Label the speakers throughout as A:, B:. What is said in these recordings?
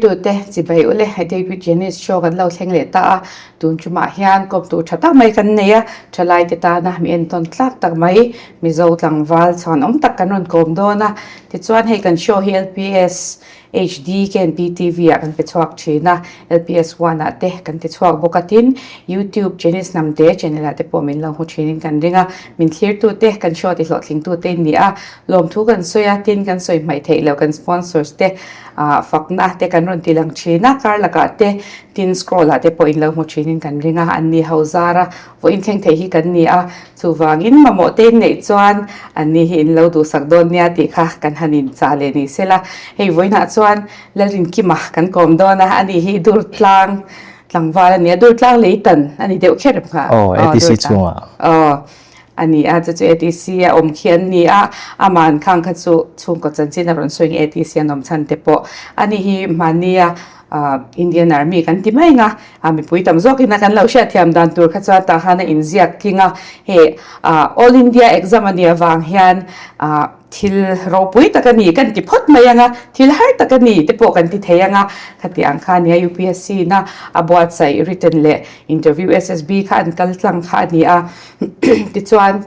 A: thlirtute chibai ule David Janice show kan lo thleng leh ta a, tun tumah hian kawmtu tha tak mai kan nei a, thalaite tana mi entawn tlak tak mai Mizo tlangval chhuanawm tak kan rawn kawm dawn a, tichuan hei kan show hi LPS HD KNPTV ah kan pe chhuak thin a, LPS one ah te kan ti chhuak bawk a, tin YouTube Janice Hnamte channel ah te pawh min lo hmu thin in kan ring a, min thlirtu te kan show ti hlawhtling tu te in ni a, lawmthu kan sawi a, tin kan sawi hmaih theih loh kan sponsors te ah fakna te kan rawn ti lang thin a, kar lakah te tin scroll ah te pawh in lo hmu thin in kan ring a, an ni ho zar a. Vawiin thleng thei hi kan ni a, chuvangin mamawh te in neih chuan anni hi in lo duhsak dawn nia tih kha kan han inchah leh ni sela. Hei vawiinah chuan Lalrinkima kan kawm dawn a, ani hi Durtlang tlangval a ni a, Durtlang leitan a ni deuh kher em kha?
B: Aw, ATC chhungah.
A: Aw, a ni a, chu chu ATC a awm khi an ni a, amah an khang kha chu chhungkaw chanchin a rawn sawi nge ATC an awm chhan te pawh ani hi mahnia Indian Army kan ti mai ang a, A mipui tam zawkin a kan lo hriatthiam dan tur kha chuan tah khan a inziak tling a, hei All India exam a nih avang hian thil ropui tak a ni kan ti phawt mai ang a, thil har tak a ni te pawh kan ti thei ang a, khati ang kha a nia UPSC ina a buatsaih written leh interview SSB kha an kal tlang kha a ni a, tichuan.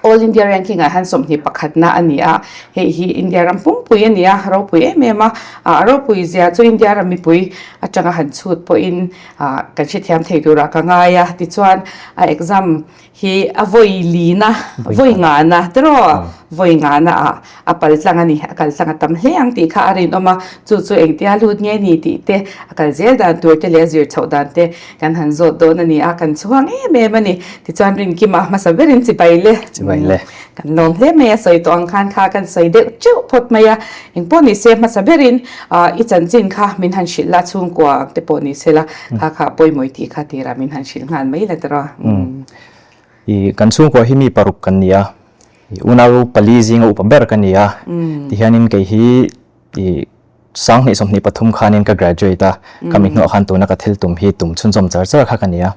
A: All India Ranking ah hian 21 na a ni a, hei hi India ram pumpui a ni a, ropui em em a, a ropui zia chu India ram mipui atanga han chhut pawhin kan hrethiam thei turah ka ngai a, tichuan a exam hi a vawi lina, vawi ngana tiraw, vawi ngana ah a pal tlang a ni, a kal tlang a tam hle ang tih kha a rinawm a, chu chu engtia lut nge ni tih te, a kal zel dan tur te leh a zir chhoh dan te Kan han zawt dawn a ni a, kan chhuang em em a ni. Tichuan Rinkima hmasa berin chibai le.
B: Chibai le.
A: Kan lawm hle mai a, sawi tawh ang khan kha kan sawi deuh teuh phawt mai a. Eng pawh ni se hmasa berin i chanchin kha min han hrilh la, chhungkua ang te pawh ni se la, kha kha pawimawih tih kha tirah min han hrilh nghal mai la tiraw.
B: I kan chhungkua hi mi paruk kan ni a, i unau pali zinga upa ber ka ni a, tihianin kei hi i Sanghnih 23 khanin ka graduate a, ka mi hnuah khan tuna ka thil tum hi tum chhunzawm char char kha ka ni a.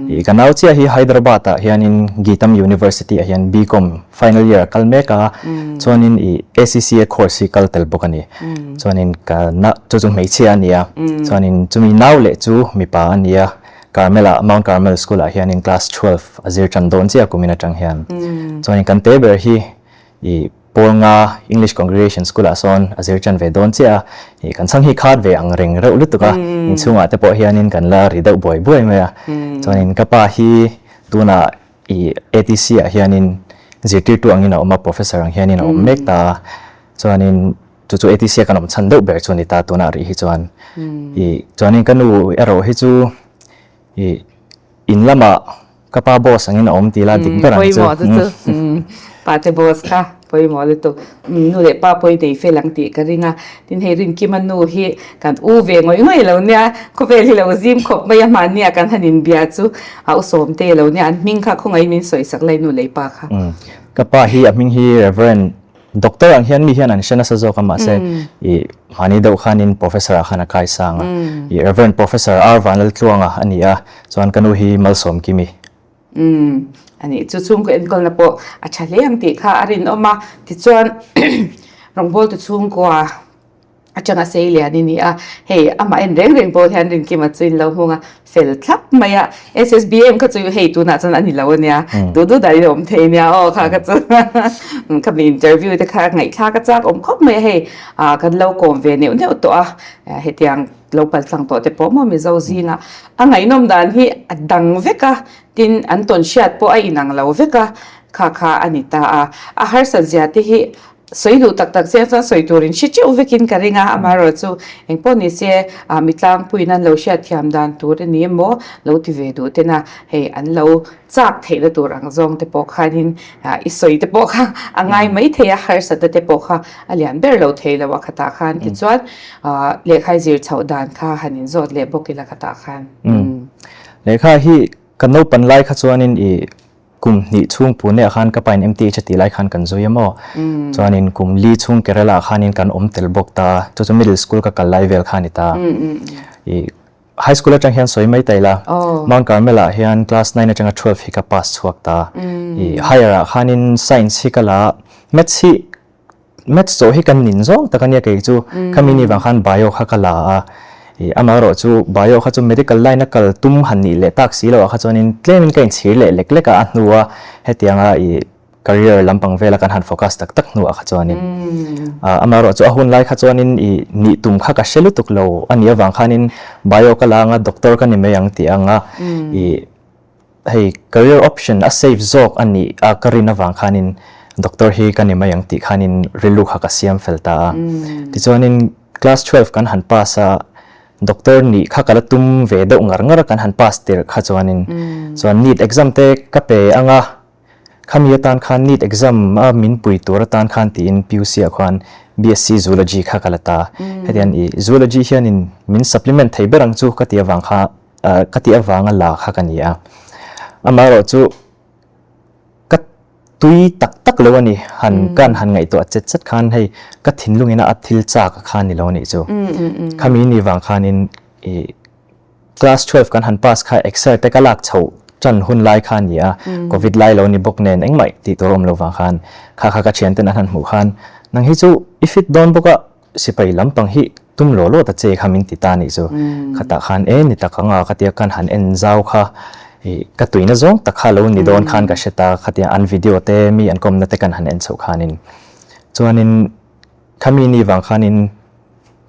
B: Ih ka nau chiah hi Hyderabad ah hianin Gitam University ah hian B.Com final year a kal mek a, chuanin ih ACCA course hi kal tel bawk a ni. Chuanin ka na chu chu hmeichhia a ni a, chuanin chumi nau leh chu mipa a ni a, Carmel ah Mount Carmel School ah hianin class 12 a zir tan dawn chiah kumin atang hian. Chuanin kan te ber hi ih Pawnga English Congregation School ah sawn a zir tan ve dawn chiah a, ih kan chhang hi khat ve ang reng reuh lutuk a, inchhungah te pawh hianin kan la ri deuh buai buai mai a. Chuanin ka pa hi tunah ih ATC ah hianin zirtirtu angin a awm a, professor ang hianin a awm mek ta a, chuanin chu chu ATC a kan awm chhan deuh ber chu a ni ta tunah rih hi chuan. Ih chuanin ka nu erawh hi chu ih In lamah ka pa boss angin a awm tih la dik ber ang chu.
A: Pawimawh chu chu. Pate boss kha pawimawh lutuk. Nu leh pa pawh i nei fel ang tih ka ring a. Tin hei Rinkima nu hi kan u ve ngawih ngawih lo nia, khawvel hi lo zim khawp mai a, mahnia kan han inbia chu a u sawmte lo nia, an hming kha khawngaihin min sawisak lai nu leh pa kha.
B: Ka pa hi a hming hi Reverend Doctor ang hian mi hian an hre nasa zawk a mahse i mahni deuh khanin Professor ah khan a kai sang a. I Reverend Professor R Vanlaltluanga a ni a, chuan ka nu hi Malsawmkimi.
A: Umm a nih chu chhungkaw enkawlna pawh a tha hle ang tih kha a rinawm a, tichuan rawngbawltu chhungkua atanga sei lian i ni a, hei amah en reng reng pawh hian Rinkima chu in lo hmung a, fel thlap mai a, SSBM kha chu hei tunah chuan a ni lo a nia, duh duh dahin a awm thei nia aw kha kha chu ka mi interview te kha ngaihthlak a chak awm khawp mai a, hei ah kan lo kawm ve neuh neuh tawh a, hetiang lo pal tlang tawh te pawh maw Mizo zingah a ngaihnawm dan hi a dang vek a, tin an tawn hriat pawh a inang lo vek a, kha kha a ni ta a, a harsat zia te hi Sawi duh tak tak chiang chuan sawi turin hre teuh vekin ka ring a, amaherawhchu eng pawh ni se mi tlangpuiin an lo hriatthiam dan tur a ni emaw lo ti ve duh tena hei an lo chak theihna tur ang zawng te pawh khanin i sawi te pawh kha a ngai mai thei a, harsatna te pawh kha a lian ber lo thei lo a khatah khan tichuan lehkha i zir chhoh dan kha han inzawt leh bawk ila khatah khan.
B: Lehkha hi ka naupan lai kha chuanin i Kum hnih chhung Pune ah khan ka pain MTH a tih lai khan kan zui a maw? Chuanin kum li chhung Kerala ah khanin kan awm tel bawk ta a, chu chu middle school ka kal lai vel kha a ni ta. I high school atang hian sawi mai ta ila, Mount Carmel ah hian class nine atanga 12 hi ka pass chhuak ta. I higher ah khanin science hi ka la a, maths hi. Maths zawh hi kan nin zawng tak a nia kei chu khami ni vang khan bio kha ka la a, ih amaherawh chu bio kha chu medical line a kal tum han nih leh tak si loh ah kha chuanin tlemin ka inchhir leh lek lek a a hnua hetianga ih career lampang vela kan han focus tak tak hnuah kha chuanin amaherawh chu a hun lai kha chuanin ih nih tum kha ka hre lutuk lo a nih avang khanin bio ka la anga doctor ka ni mai ang tih anga ih hei career option a safe zawk a nih a ka rin avang khanin doctor hi ka ni mai ang tih khanin rilru kha ka siam fel ta a tichuanin class 12 kan han pass a doctor nih kha ka la tum ve deuh ngar ngar a kan han pass tirh kha chuanin chuan NEET exam te ka pe anga Khami atan khan NEET exam a min pui tur atan khan tiin PUC ah khuan BSc Zoology kha ka la ta. Hetiang i Zoology hianin min supplement thei ber ang chu ka ti avang kha ka ti avanga la kha ka ni a. Amaherawhchu ka tui tak tak lo a ni. Han kan han ngaihtuah chet chet khan hei ka thinlungin a thil chak a kha ni lo a nih chu. Khami ni vang khanin i Class 12 kan han pass kha exer te ka lak chhoh tan hun lai kha a ni a, Covid lai lo ni bawk nen engmah tih tur a awm lo vang khan kha kha ka thian ten an han hmuh khan nang hi chu i fit dawn bawk a, sipai lampang hi tum law law ta che kha min ti ta nih chu. Khatah khan e ni tak anga ka tia kan han en zau kha ih ka tuina zawng tak kha lo ni dawn khan ka hre ta khatia an video te mi an kawmna te kan han en chhoh khanin chuanin Khami ni vang khanin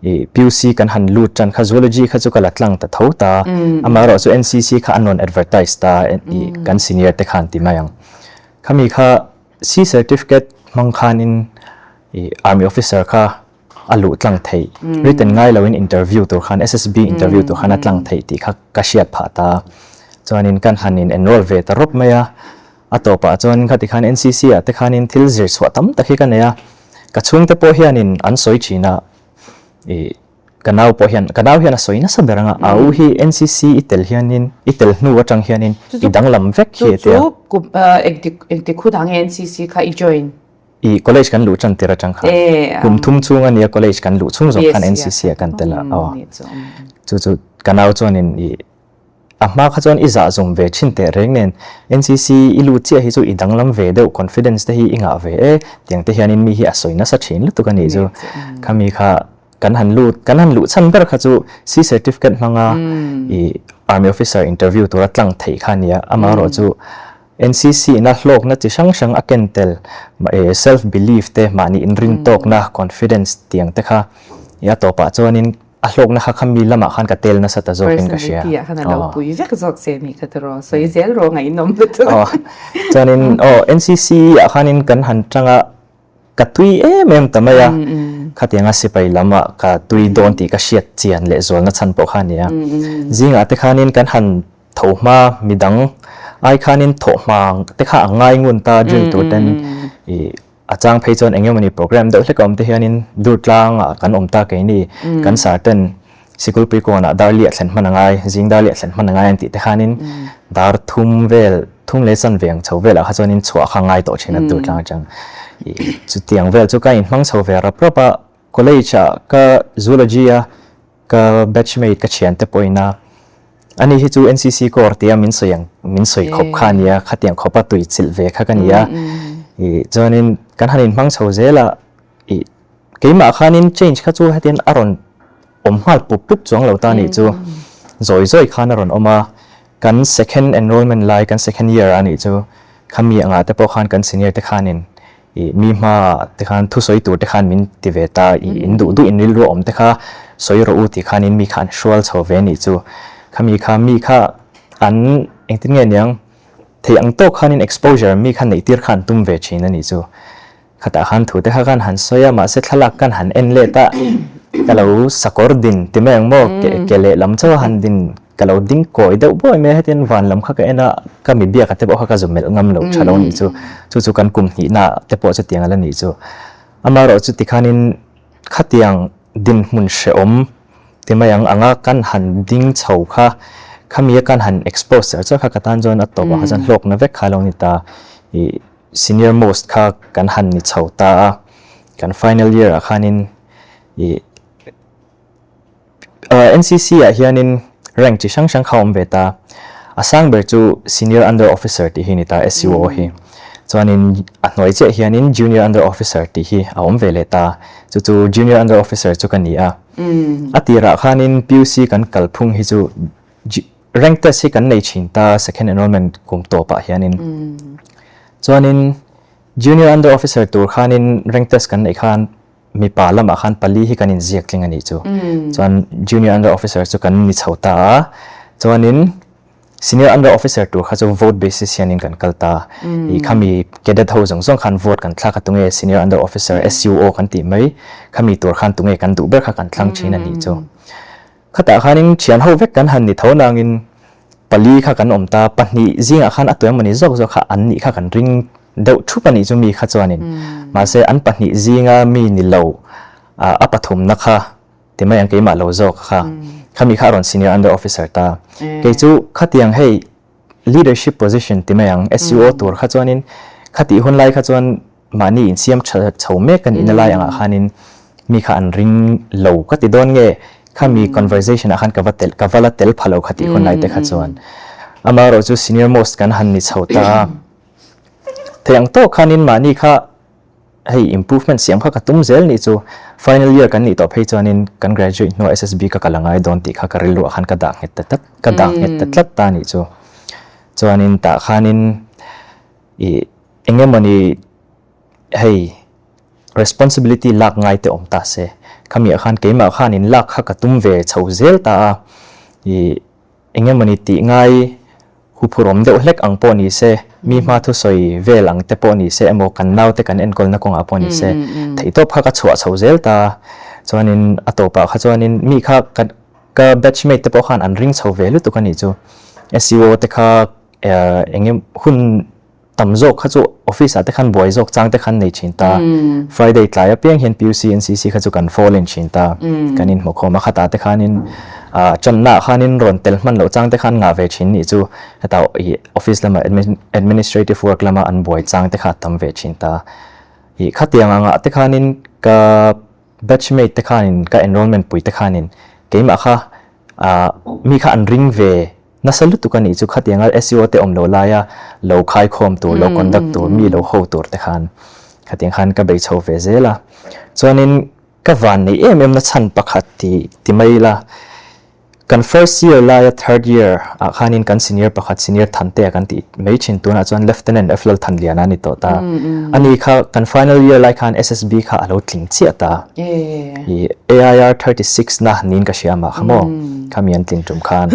B: i PUC kan han lut tan kha zoology kha chu ka la tlang ta tho ta amaherawh chu NCC kha an rawn advertise ta i kan senior te khan ti mai ang. Khami kha C certificate hmang khanin i army officer kha a luh tlang theih written ngai loin interview tur khan SSB interview tur khan a tlang theih tih kha ka hriat phah ta. Chuanin kan han in enroll ve ta rawp mai a. A tawpah chuan khati khan NCC ah te khanin thil zir chhuah tam tak hi ka nei a, ka chhungte pawh hianin an sawi thin a, ih ka nau pawh hian, ka nau hian a sawi nasa ber ang a, a u hi NCC i tel hianin, i tel hnu atang hianin i danglam vek hi a ti a.
A: Chu chu engtik engtik hun ah nge NCC kha i join?
B: Ih college kan luh tan tir atang khan kum thum chhung a nia college kan luh chhung zawk khan NCC ah kan tel a, aw chu chu ka nau chuanin ih A hma kha chuan i zah zawm ve thin teh reng nen NCC i lut chiah hi chu i danglam ve deuh confidence te hi i ngah ve e tiang te hianin mi hi a sawi nasa thin lutuk a nih chu. Khami kha kan han lut kan han luh chhan ber kha chu C certificate hmanga i army officer interview tura tlang theih kha a nia amaherawhchu NCC ina hlawkna chi hrang hrang a ken tel self belief te mahni inrintawkna confidence tiang te kha i a tawpah chuanin A hlawkna kha kha mi lamah khan ka tel nasa ta zawkin ka hria.
A: Personality ah khan a lo pui vek zawk che nih kha tiraw, sawi zel rawh ngaihnawm lutuk.
B: Aw, chuanin aw NCC ah khanin kan han tang a, ka tui em em ta mai a, khatianga sipai lamah ka tui dawn tih ka hriat chian leh zualna chhan pawh kha a ni a. Zingah te khanin kan han tho hma midang ai khanin thawh hma te kha a ngai ngun ta drill tur ten ih A chang phei chuan eng emawni program deuh hlek a awm te hianin dur tlangah kan awm ta keini kan sar ten Sikulpui kawnah dar liah thlen hman a ngai, zing dar liah thlen hman a ngai an tih te khanin dar thum vel, thum leh chan ve ang chho velah kha chuanin chhuah kha ngai tawh thin a dur tlang atang. Chutiang vel chu ka inhmang chho ve rap rap a, college ah ka zoology a Ka batchmate ka thiante pawhin a, ani hi chu NCC corps tia min sawi ang, min sawi khawp kha a nia, khatiang khawpa tui chilh ve kha ka ni a. Ih chuanin kan han inhmang chho zel a, ih keimah khanin change kha chu hetian a rawn awm nghal pup pup chuang lo ta nih chu. Zawi zawi khan a rawn awm a, kan second enrollment lai, kan second year a nih chu, khami angah te pawh khan kan senior te khanin I mi hma te khan thusawi tur te khan min ti ve ta, i in duh duh in rilru awm te kha sawi rawh u tih khan in mi kha an hrual chho ve nih chu. Khami kha mi kha an engtin nge niang thei ang tawk khan in exposure mi kha neih tir kha an tum ve thin a nih chu. Khatah khan thu te kha khan han sawi a mahse thlalak kan han en let a ka lo sakawr din ti mai ang maw ke lehlam chauh a han din Ka lo ding kawi deuh buai mai a, hetiang van lam kha ka en a, ka mi biak a te pawh kha ka zu melh ngam lo tha lo nih chu. Chu chu kan kum hnihna te pawh chutiang a la nih chu. Amaherawh chu tikhanin khatiang dinhmun hrehawm ti mai ang anga kan han ding chho kha, khami a kan han expose cher cher kha ka tan chuan a tawpah kha chuan hlawkna vek kha a lo ni ta. Ih senior most kha kan han ni chho ta a, kan final year ah khanin ih NCC ah hianin rank chi hrang hrang kha a awm ve ta. A sang ber chu Senior Under Officer tih hi a ni ta, SUO hi. Chuanin a hnuai chiah hianin Junior Under Officer tih hi a awm ve leh ta. Chu chu Junior Under Officer chu ka ni a. A tirah khanin PUC kan kalphung hi chu rank test hi kan nei thin ta second enrollment kum tawpah hianin. Chuanin Junior Under Officer tur khanin rank test kan neih khan mipa lamah khan pali hi kan inziak tling a nih chu. Chuan Junior Under Officer chu kan ni chho ta a. Chuanin Senior Under Officer tur kha chu vote basis hianin kan kal ta. I khami cadet ho zawng zawng khan vote kan thlak a tunge Senior Under Officer SUO kan tih mai khami tur khan tunge kan duh ber kha kan thlang thin a nih chu. Khatah khanin thian ho vek kan han ni tho nangin pali kha kan awm ta, pahnih zingah khan a tuai mawni zawk zawk kha an nih kha kan ring deuh thup a nih chu mi kha chuanin. Mahse an pahnih zinga mi ni lo a pathumna kha ti mai ang keimah lo zawk kha khami kha a rawn senior under officer ta. Kei chu khatiang hei leadership position ti mai ang SUO tur kha chuanin khatih hun lai kha chuan mahni insiam tha chho mek kan inna lai angah khanin mi kha an ring lo ka ti dawn nge khami conversation ah khan ka va tel ka va la tel pha lo khatih hun lai te kha chuan amaherawh chu senior most kan han ni chho ta thei ang tawk khanin mahni kha hei improvement siam kha ka tum zel nih chu final year kan nih tawh phei chuanin kan graduate hnuah SSB ka kal a ngai dawn tih kha ka rilruah khan ka dah nghet ta tlat ka dah nghet ta tlat ta nih chu chuanin tah khanin ih eng emawni hei responsibility lak ngai te awm ta se khamiah khan keimah khanin lak kha ka tum ve chho zel ta a ih eng emawni tih ngai huphurhawm deuh hlek ang pawh ni se mi hma thusawi vel ang te pawh ni se emaw kan naute kan enkawlna kawngah pawh ni se theihtawp kha ka chhuah chho zel ta chuanin a tawpah kha chuanin mi kha ka ka batchmate te pawh khan an ring chho ve lutuk a nih chu SEO te kha eng em hun tam zawk kha chu office ah te khan buai zawk chang te khan nei thin ta. Friday tlai apiang hian PUC NCC kha chu kan fall in thin ta. Kan inhmu khawm a khatah te khanin channa ah khanin rawn tel hman loh chang te khan ngah ve thin nih chu heta ih office lama administrative work lama an buai chang te kha a tam ve thin ta. Ih khatiang angah te khanin ka batchmate te khanin ka enrollment pui te khanin keimah kha mi kha an ring ve Nasa lutuk a nih chu khatianga SEO te awm loh laia lo khaikhawm tur, lo conduct tur, mi lo ho tur te khan khatiang khan ka bei chho ve zel a. Chuanin ka van neih em em na chhan pakhat ti ti mai ila, kan first year laia third year ah khanin kan senior pakhat senior Thantea kan tih mai thin tunah chuan Lieutenant F Lalthanliana a ni tawh ta. Ani kha kan final year lai khan SSB kha a lo tling chiah ta. I AIR 36 na niin ka hria mah kha maw khami an tling tum khan.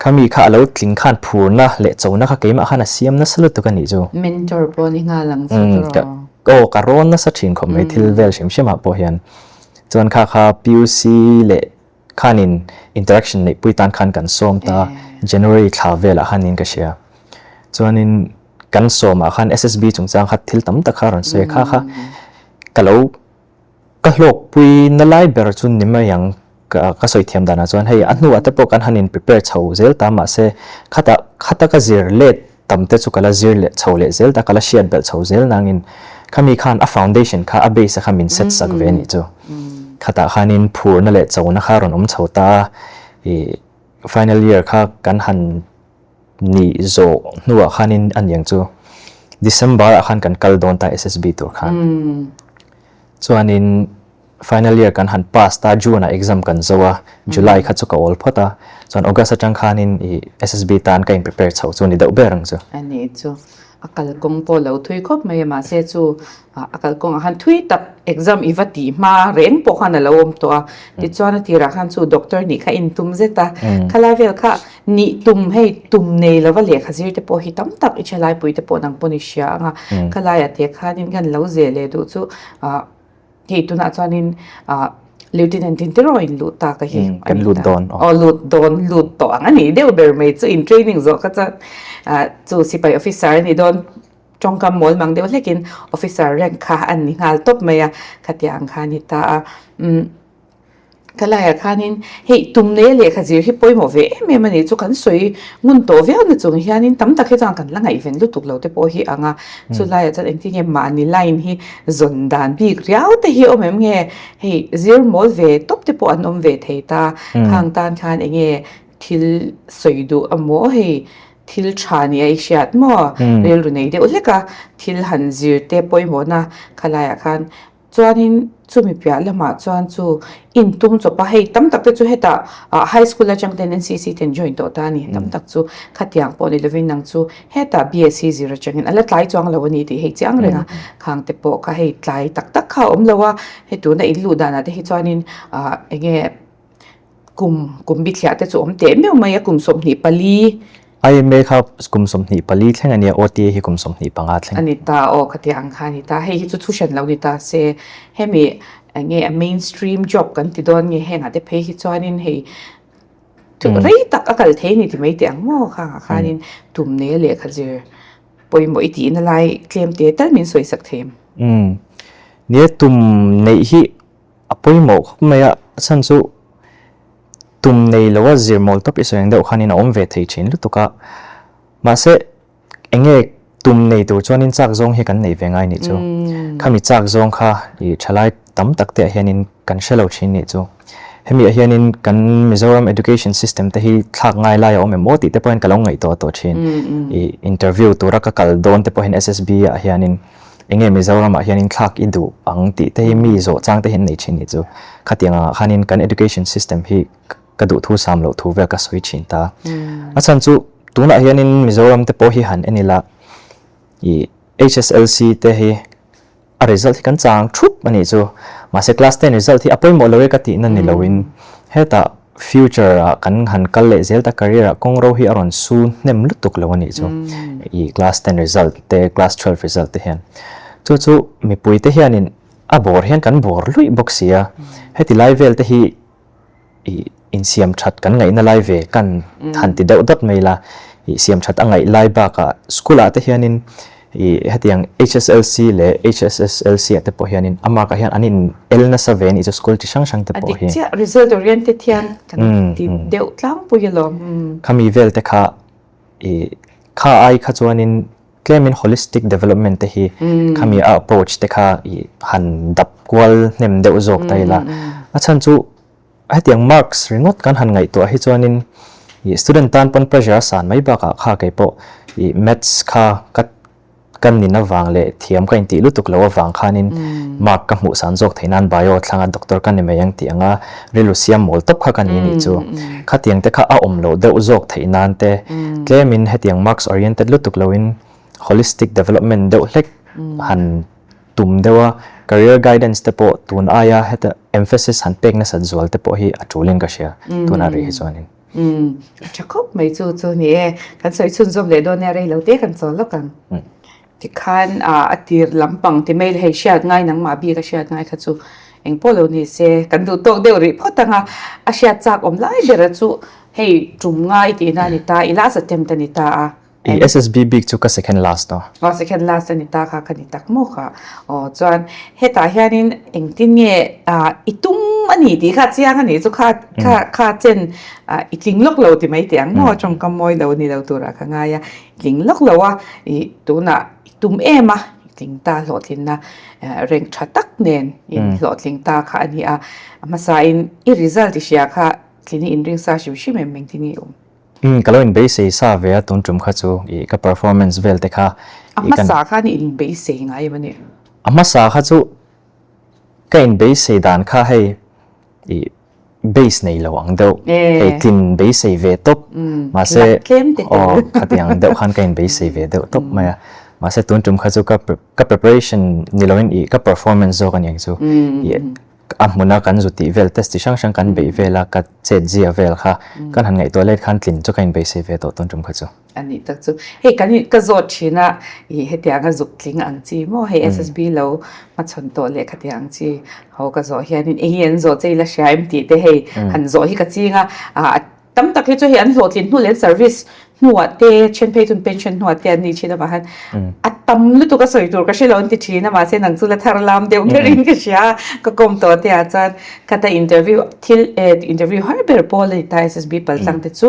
B: Khami kha a lo tling khan phurna leh chona kha keimah khan a siam nasa lutuk a nih chu.
A: Mentor pawh ni nghal ang chu tawh.
B: Aw ka rawn nasa thin khawp mai thil vel hrim hrim ah pawh hian. Chuan kha kha PUC leh khanin interaction neihpui tan khan kan sawm ta January thla velah khanin ka hria. Chuanin kan sawmah khan SSB chungchang kha thil tam tak kha a rawn sawi a kha kha ka lo Ka hlawkpui na lai ber chu ni mai ang ka sawi thiam danah chuan hei a hnuah te pawh kan han in prepare chho zel ta mahse khatah khata ka zir let tam te chu ka la zir leh chho leh zel ta ka la hriat belh chho zel nangin khami khan a foundation kha a base a kha min set sak ve anih chu khatah khanin phurna leh chona kha a rawn awm chho ta a ih final year kha kan han Nih zawh hnuah khanin a niang chu December ah khan kan kal dawn ta SSB tur khan. Chuanin final year kan han pass ta June ah exam kan zo a, July kha chu ka awl phawt a, chuan August atang khanin ih SSB tan ka in prepare chho chu ni deuh ber ang chu.
A: A nih chu a kalkawng pawh lo thui khawp mai a mahse chu a kalkawngah khan thui tak exam i va tih hma reng pawh khan a lo awm tawh a tichuan a tirah khan chu doctor nih kha in tum zet a khalai vel kha nih tum hei tum nei lova lehkha zir te pawh hi tam tak i thalaipui te pawh nang pawn i hria ang a khalaiah te khanin kan lo zeh leh duh chu ah Hei tunah chuanin Lieutenant in tiraw in lut ta ka hi.
B: Kan lut dawn.
A: Aw lut dawn lut tawh ang a nih deuh ber mai chu in training zawh kha chuan chu sipai officer a ni dawn tawngkam mawl mang deuh hlekin officer rank kha an ni nghal tawp mai a khatiang ang kha a ni ta a. Ka laiah khanin hei tum nei a lehkha zir hi pawimawh ve em em a ni chu kan sawi ngun tawh viau na chung hianin tam tak hi chuan kan la ngaihven lutuk lo te pawh hi ang a chu laiah chuan engtin nge mahni line hi zawn dan bik riau te hi awm em nge hei zir mawl ve tawp te pawh an awm ve thei ta khang tan khan eng nge thil sawi duh amaw hei. thil tha nia i hriat maw? Rilru nei deuh hlek a, thil han zir te pawimawhna khalaiah khan Chuanin chumi piah lamah chuan chu intum chawp a, hei tam tak te chu hetah high school atang ten NCC te an join tawh ta a ni, tam tak chu khatiang pawh ni lovin nang chu hetah BSc zir atangin a la tlai chuang lo a ni tih hei chiang reng a, khang te pawh kha hei tlai tak tak kha a awm lo a, hei tuna in luh danah te hi chuanin eng nge Kum, kum bithliah te chu awm teh meuh mai a, kum 24.
B: IMA kha kum 24 thleng a nia, OTA hi kum 25 thleng.
A: A ni ta, aw khatiang ang kha a ni ta. Hei hi chu thu hran lo ni ta se, hemi eng nge a mainstream job kan ti dawn nge hengah te phei hi chuanin hei rei tak a kal thei a ni ti mai teh ang maw khangah khanin tum nei a lehkha zir pawimawh i tihna lai tlem te tal min sawisak thei em?
B: Umm, nia tum neih hi A pawimawh khawp mai a, a chhan chu tum nei loa zir mawl tawp i sawi ang deuh khanin a awm ve thei thin lutuk a. Mahse, eng nge tum nei tur chuanin chak zawng hi kan neih ve ngai nih chu. Khami chak zawng kha i thalai tam tak te ah hianin kan hre lo thin nih chu. Hemi ah hianin kan Mizoram education system te hi thlak ngai lai a awm em aw tih te pawhin ka lo ngaihtuah tawh thin. I interview tura ka kal dawn te pawhin SSB ah hianin Enge Mizoramah hianin thlak i duh ang tih te hi mi zawh chang te hi an nei thin nih chu. Khatiang angah khanin kan education system hi ka duh thu sam loh thu vel ka sawi thin ta. A chhan chu tunah hianin Mizoram te pawh hi han en ila i HSLC te hi a result hi kan chang thup a nih chu. Mahse class ten result hi a pawimawh lo e ka tihna ni loin hetah Future ah kan han kal leh zel ta career ah kawng ro hi a rawn su hnem lutuk lo a nih chu i class ten result te class 12 result te hian chu chu mipui te hianin a bawr hian kan bawr luih bawk si a heti lai vel te hi i insiam that kan ngaihna lai ve kan han ti deuh dawt mai la i siam that a ngaih lai bakah school ah te hianin I hetiang HSLC leh HSSLC ah te pawh hianin a mark ah hian an in el nasa ve a nih chu school chi hrang hrang te pawh hi.
A: A dik chiah, result oriented hian kan ti deuh tlangpui alawm.
B: Khami vel te kha i kha ai kha chuanin tlemin holistic development te hi khami a approach te kha i han dap kual hnem deuh zawk ta ila. A chhan chu Hetiang marks ringawt kan han ngaihtuah hi chuanin ih student tan pawn pressure a san mai bakah kha kei pawh ih maths kha ka ka nin avang leh thiam ka intih lutuk loh avang khanin mark ka hmuh san zawk theih nan bio thlanga doctor ka ni mai ang tih anga rilru siam mawl tawp kha ka ni nih chu. Khatiang te kha a awm loh deuh zawk theih nan te tlemin hetiang marks oriented lutuk lohin holistic development deuh hlek han tum deuh a, career guidance te pawh tun aia heta emphasis han pek nasat zual te pawh hi a tulin ka hria tunah rih hi chuanin.
A: Umm, a tha khawp mai chu chu ni e. Kan sawi chhunzawm leh dawn nia rei lo te kan chawl lawk ang. Tikhan a tir lampang ti mai hei hriat ngai nangmah bik a hriat ngai kha chu eng pawh lo ni se kan duh tawk deuh rih phawt ang a, a hriat chak awm lai ber a chu hei tum ngai tihna a ni ta, i last attempt a ni ta a.
B: I SSB bik chu ka second last aw.
A: Aw second last a ni ta kha ka ni tak maw kha. Aw chuan hetah hianin engtin nge i tum a ni tih kha chiang a nih chu kha kha kha chen i tling lawk lo ti mai teh ang maw tawngkam mawi lo a ni lo turah ka ngai a. I tling lawk lo a i tunah i tum em a i tling ta hlawhtlinna rank tha tak nen i hlawhtling ta kha a ni a. A hmasain i result i hria kha tling i inring sa hrim hrim em engtin nge i awm?
B: Umm ka lo inbeisei sa ve a tun tum kha chu ih ka performance vel te kha
A: A hmasa khan i inbeisei ngai em a ni?
B: A hmasa kha chu ka inbeisei dan kha hei ih base nei lo ang deuh hei tlin beisei ve tawp mahse aw khatiang deuh khan ka inbeisei ve deuh tawp mai a mahse tun tum kha chu ka ka preparation ni loin ih ka performance zawk a ni ang chu ih A hmuna kan zu tih vel test chi hrang hrang kan beih vel a, ka chet zia vel kha kan han ngaihtuah let khan tlin chu ka inbeisei ve tawh tun tum kha chu.
A: A nih tak chu. Hei kan ka zawt thin a, ih hetiang a zuk tling ang chi maw hei SSB lo hmachhawn tawh leh khatiang ang chi ho ka zawh hianin eng nge an zawh che ila hria em tih te hei han zawh hi ka ching a, ah Tam tak hi chu hei an hlawhtlin hnu leh an service hnuah te then phei chun pension hnuah te an ni thin avang hian a tam lutuk a sawi tur ka hre lo an ti thin a mahse nang chu la thar lam deuh berin ka hria a ka kawm tawh te ah chuan khata interview thil eh interview har ber pawl a ni ta SSB paltlang te chu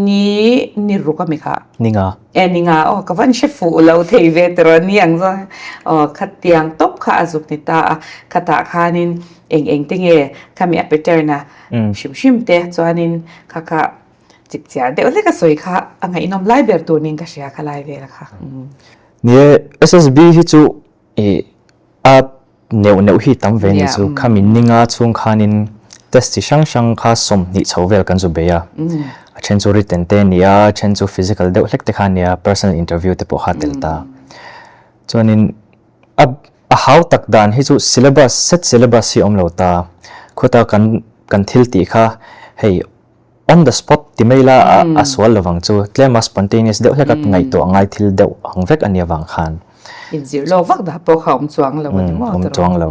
A: ni ni ruk a mi kha
B: ni nga
A: eh ni nga aw ka van hre fuh lo thei ve tawh ni ang zawng aw khatiang tawp kha a zuk ni ta a khatah khanin eng eng te nge khami a pattern a hrim hrim te chuanin kha kha. Chipchiar deuh hlek a sawi kha a ngaihnawm lai ber tur niin ka hria kha lai vel kha.
B: Ni e, SSB hi chu i a neuh neuh hi tam ve ni chu khami ninga chhung khanin test chi hrang hrang kha 20 chho vel kan zu bei a. A then chu written te a ni a, a then chu physical deuh hlek te kha a ni a, personal interview te pawh kha a tel ta. Chuanin a a hau tak dan hi chu syllabus set syllabus hi a awm lo ta. Khuata kan kan thil tih kha hei On the spot ti mai la a sual lovang chu tlema spontaneous deuh hlek a ngaihtuah ngai thil deuh ang vek a nia vang khan.
A: Inzir lawk vak dah pawh kha awm chuang lo a ni maw
B: Awm chuang lo.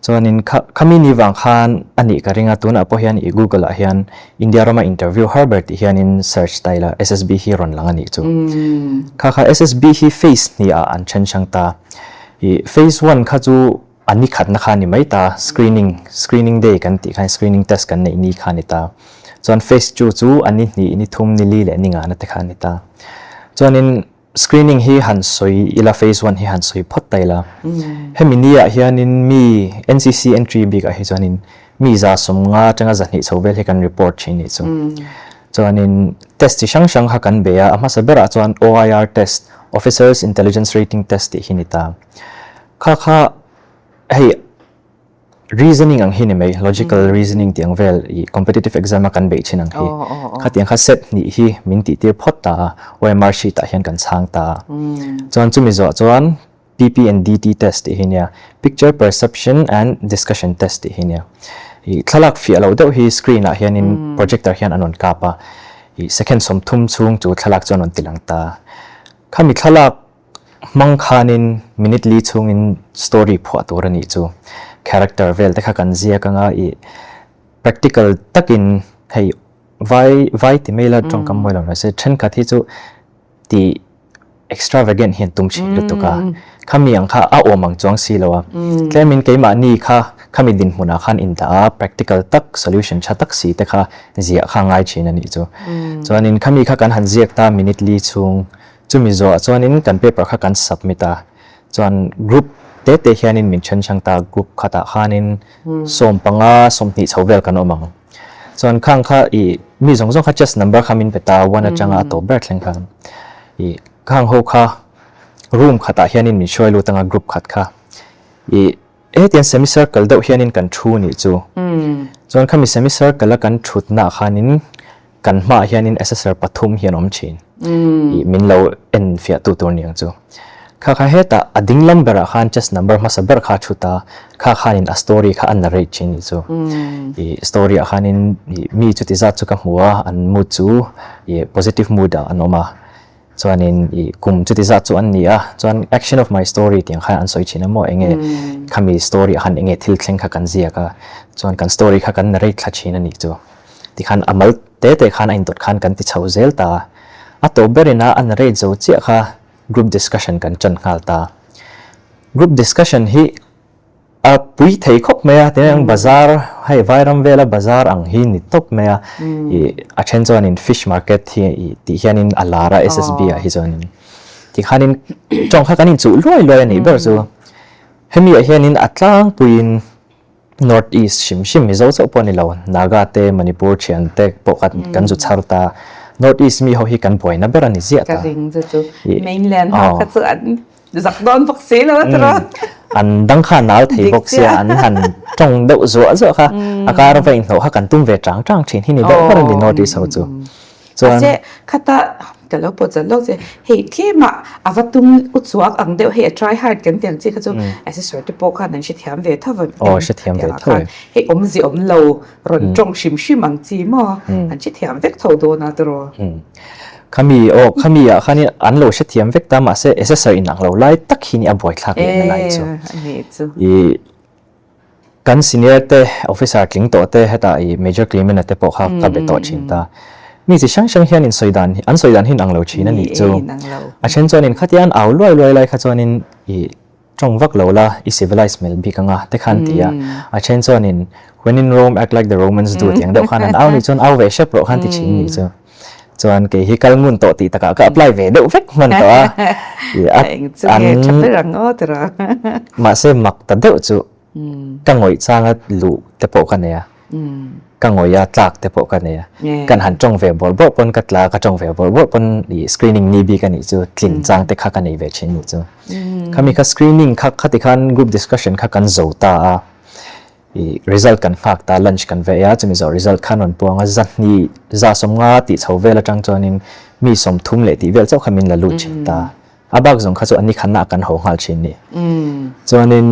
B: Chuanin khami ni vang khan a nih ka ring a tunah pawh hian i Google ah hian India rama interview har ber tih hianin search ta ila SSB hi rawn lang a nih chu. Kha kha SSB hi phase hnih ah an then hrang ta. I phase one kha chu A ni khatna kha a ni mai ta, screening, screening day kan tih khan screening test kan neih ni kha a ni ta. Chuan phase two chu a ni hnih, ni thum, ni li leh ni ngana te kha a ni ta. Chuanin screening hi han sawi ila, phase one hi han sawi phawt ta ila. Hemi ni ah hianin mi NCC entry bik ah hi chuanin mi 150 atanga 200 chho vel hi kan report thin nih chu. Chuanin test chi hrang hrang kha kan bei a, a hmasa berah chuan OIR test, Officers Intelligence Rating Test tih hi ni ta. Kha kha hei reasoning ang hi ni mai, logical reasoning tih ang vel i competitive exam a kan beih thin ang hi. Khatiang kha set hnih hi min tih tir phawt ta a, OMR sheet ah hian kan chhang ta a. Chuan chumi zawh chuan PP and DT test tih hi nia, picture perception and discussion test tih hi nia. I thlalak fiah loh deuh hi screen ah hianin projector hian an rawn kap a, i second 30 chhung chu thlalak chu an rawn ti lang ta. Khami thlalak Hmang khanin minute li chhungin story phuah tur a nih chu. Character vel te kha kan ziak anga ih practical takin hei vai vai ti mai la tawngkam mawi lo mahse thenkhat hi chu tih extravagant hian tum thin lutuk a. Khami ang kha a awm ang chuang si lo a. Tlemin keimahni kha khami dinhmunah khan indah a practical tak solution tha tak si te kha ziah kha ngai thin a nih chu. Chuanin khami kha kan han ziak ta minute li chhung Chumi zawhah chuanin kan paper kha kan submit a, chuan group te te hianin min then hrang ta, group khatah khanin 15, 20 chho vel kan awm ang. Chuan khang kha ih mi zawng zawng kha chest number kha min pe ta, one atanga a tawp ber thleng khan ih khang ho kha room khatah hianin min hruai lut anga group khat kha ih hetiang semi circle deuh hianin kan thu nih chu. Chuan khami semi circle a kan thutnaah khanin Kan hmaah hianin assessor pathum hi an awm thin. Ih min lo en fiah tu tur niang chu. Kha kha hetah a ding lam berah khan chest number hmasa ber kha a thut a, kha khanin a story kha a narrate thin nih chu. Ih story ah khanin ih mi chuti zat chu ka hmu a, an mood chu ih positive mood ah an awm a. Chuanin ih kum chuti zat chu an ni a, chuan action of my story tih ang khan an sawi thin a maw enge khami story ah khan enge thil thleng kha kan ziak a, chuan kan story kha kan narrate thla thin a nih chu. Tikhan a mal te te khan a indawt khan kan ti chho zel ta a, a tawp berin a a narrate zo chiah kha group discussion kan ṭan nghal ta. Group discussion hi A pui thei khawp mai a, tinge bazar hei Vairam vela bazar ang hi ni tawp mai a, ih a then chuanin fish market hi ih tih hianin a lar a SSB ah hi chuanin tikhanin tawng kha kan inchuh luai luai a nih ber chu. Hemi ah hianin a tlangpuiin North East hrim hrim Mizo chauh pawh a ni lo, Naga te Manipur thian te pawh kha kan zu chhar ta, North East mi ho hi kan buaina ber a ni ziah ta.
A: Ka ring chu chu mainland ho kha chu an Zak dawn bawk si lo a tiraw.
B: An dang kha nal thei bawk sia an han tawng deuh zuah zuah kha a kar va inhnawh kha kan tum ve chang chang thin hi ni deuh ber a ni North East ho chu.
A: Chuan Mahse khata ka lo pawh chan lawk che hei tlema a va tum u chuak ang deuh hei a try hard kan tih ang chi kha chu assessor te pawh khan an hrethiam ve tho va
B: Aw hrethiam ve tho e.
A: Hei awmzia awm lo rawn tawng hrim hrim ang chi maw an hrethiam vek tho dawn a tiraw.
B: Khami aw khami ah khanin an lo hrethiam vek ta mahse assessor in ang lo lai tak hi ni a buaithlak lehna lai chu. I kan senior te officer tling tawh te hetah i Major Clement-a te pawh kha ka be tawh thin ta. Mi chi hrang hrang hian in sawi dan an sawi dan hi in ang lo thin a nih chu. A then chuanin khatia an au luai luai lai kha chuanin i Tawng vak lo la, i civilized hmel bik anga te khan ti a. A then chuanin, When in Rome, act like the Romans do tih ang deuh khan an au nih chuan au ve hrep rawh khan ti thin nih chu. Chuan kei hi kal ngun tawh tih takah ka apply ve deuh vek hman tawh a.
A: An
B: mahse mak ta deuh chu ka ngawih changa luh te pawh ka nei a. Ka ngawih a tlak te pawh ka nei a. Kan han tawng ve bawrh bawrh pawn ka tla a, ka tawng ve bawrh bawrh pawn ih screening ni bik a nih chu tlin chang te kha ka nei ve thin nih chu. Khami kha screening kha khati khan group discussion kha kan zo ta a, ih result kan nghak ta lunch kan ve a, chumi zawh result khan rawn puang a, zahnih za sawmnga tih chho vel atang chuanin mi sawmthum leh tih vel chauh kha min la lut thin ta. A bak zawng kha chu an ni khanna ah kan ho nghal thin ni. Chuanin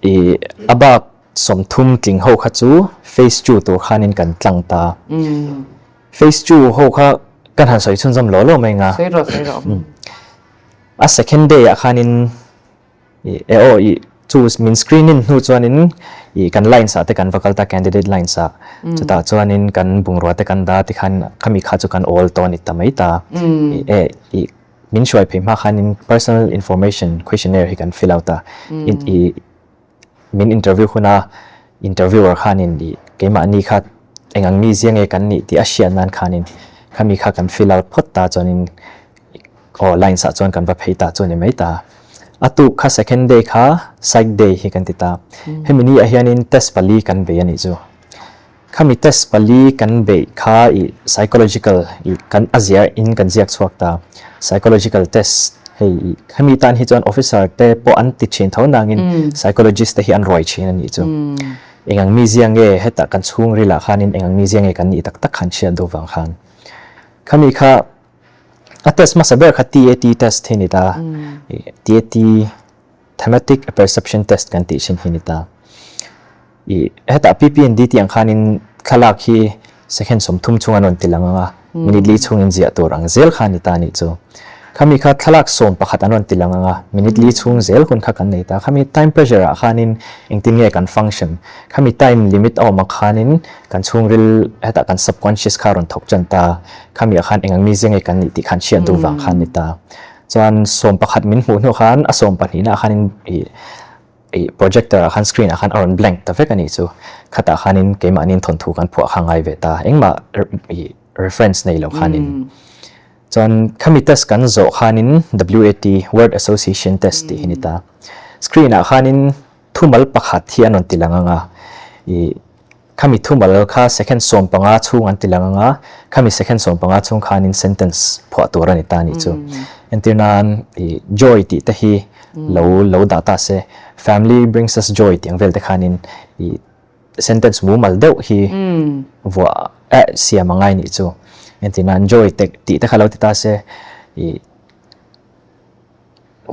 B: ih a bak 30 tling ho kha chu phase 2 tur khanin kan tlang ta. Phase 2 ho kha kan han sawi chhunzawm law law mai nga.
A: Sawi rawh, sawi rawh.
B: A second day ah khanin e aw i chu min screening hnu chuanin i kan lines ah te kan va kal ta candidate lines ah. Chutah chuanin kan bungrua te kan dah tikhan khami kha chu kan awl tawh a ni ta mai ta. E i min hruai phei hma khanin personal information questionnaire hi kan fill out a. I Min interview huna interviewer khanin ih keimahni kha eng ang mi zia nge kan nih tih a hriat nan khanin khami kha kan fill out phawt ta chuanin aw lines ah chuan kan va phei ta chu a ni mai ta. A tuk kha second day kha psych day hi kan ti ta. Hemi ni ah hianin test pali kan bei a nih chu. Khami test pali kan beih kha ih psychological ih kan a ziah in kan ziak chhuak ta. Psychological test hei ih khami tan hi chuan officer te pawh an ti thin tho nangin psychologist te hi an ruai thin a nih chu. Engang mi zia nge hetah kan chhungril ah khanin engang mi zia nge kan nih tak tak khan chhiat duh vang khan. Khami kha a test hmasa ber kha TAT test hi a ni ta. TAT Thematic Perception Test kan tih thin hi ni ta. I hetah PPND tih ang khanin thlalak hi second 30 chhung an rawn ti lang ang a, minute li chhungin ziah tur ang zel kha a ni ta a nih chu. Khami kha thlalak sawm pakhat an rawn ti lang ang a, minute li chhung zel hun kha kan nei ta. Khami time pressure ah khanin engtin nge kan function, khami time limit a awm ang khanin kan chhungril hetah kan subconscious kha a rawn thawk tan ta. Khami ah khan eng ang mizia nge kan nih tih khan hriat duh vang khan a ni ta. Chuan 11 min hmuh hnu khan a 12 ah khanin ih ih projector ah khan screen ah khan a rawn blank ta vek a nih chu. Khatah khanin keimahniin thawnthu kan phuah kha ngai ve ta. Engmah ih reference nei lo khanin. Chuan khami test kan zawh khanin WAT, Word Association Test tih hi ni ta. Screen ah khanin thumal pakhat hi an rawn ti lang ang a. Ih Khami thumal kha second 15 chhung an ti lang ang a, khami second 15 chhung khanin sentence phuah tur a ni ta a nih chu. Entir nan i joy tih te hi lo lo dah ta se, family brings us joy tih ang vel te khanin i sentence mumal deuh hi vuah eh siam a ngai nih chu. Entir nan joy te tih te kha lo ti ta se i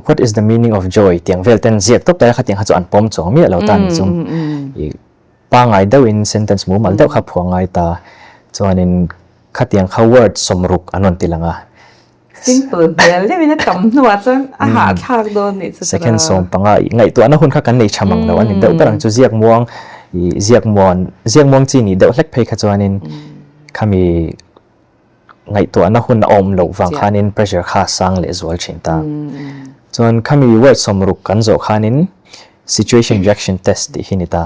B: what is the meaning of joy tih ang vel ten ziak tawp ta ila khatiang kha chu an pawm chuang miah lo ta a nih chu. I Pangngai deuhin sentence mumal deuh kha phuah ngai ta. Chuanin khatiang kha word 60 an rawn ti lang a.
A: Simple hmel deuhin a tam hnuah chuan a hahthlak dawn nih chu tara.
B: Second 15 ih ngaihtuahna hun kha kan nei tha mang lo a ni deuh ber ang chu ziak muang ih ziak muan ziak muang chi nih deuh hlek phei kha chuanin khami ngaihtuahna hun a awm loh vang khanin pressure kha a sang leh zual thin ta. Chuan khami word 60 kan zawh khanin situation reaction test tih hi ni ta.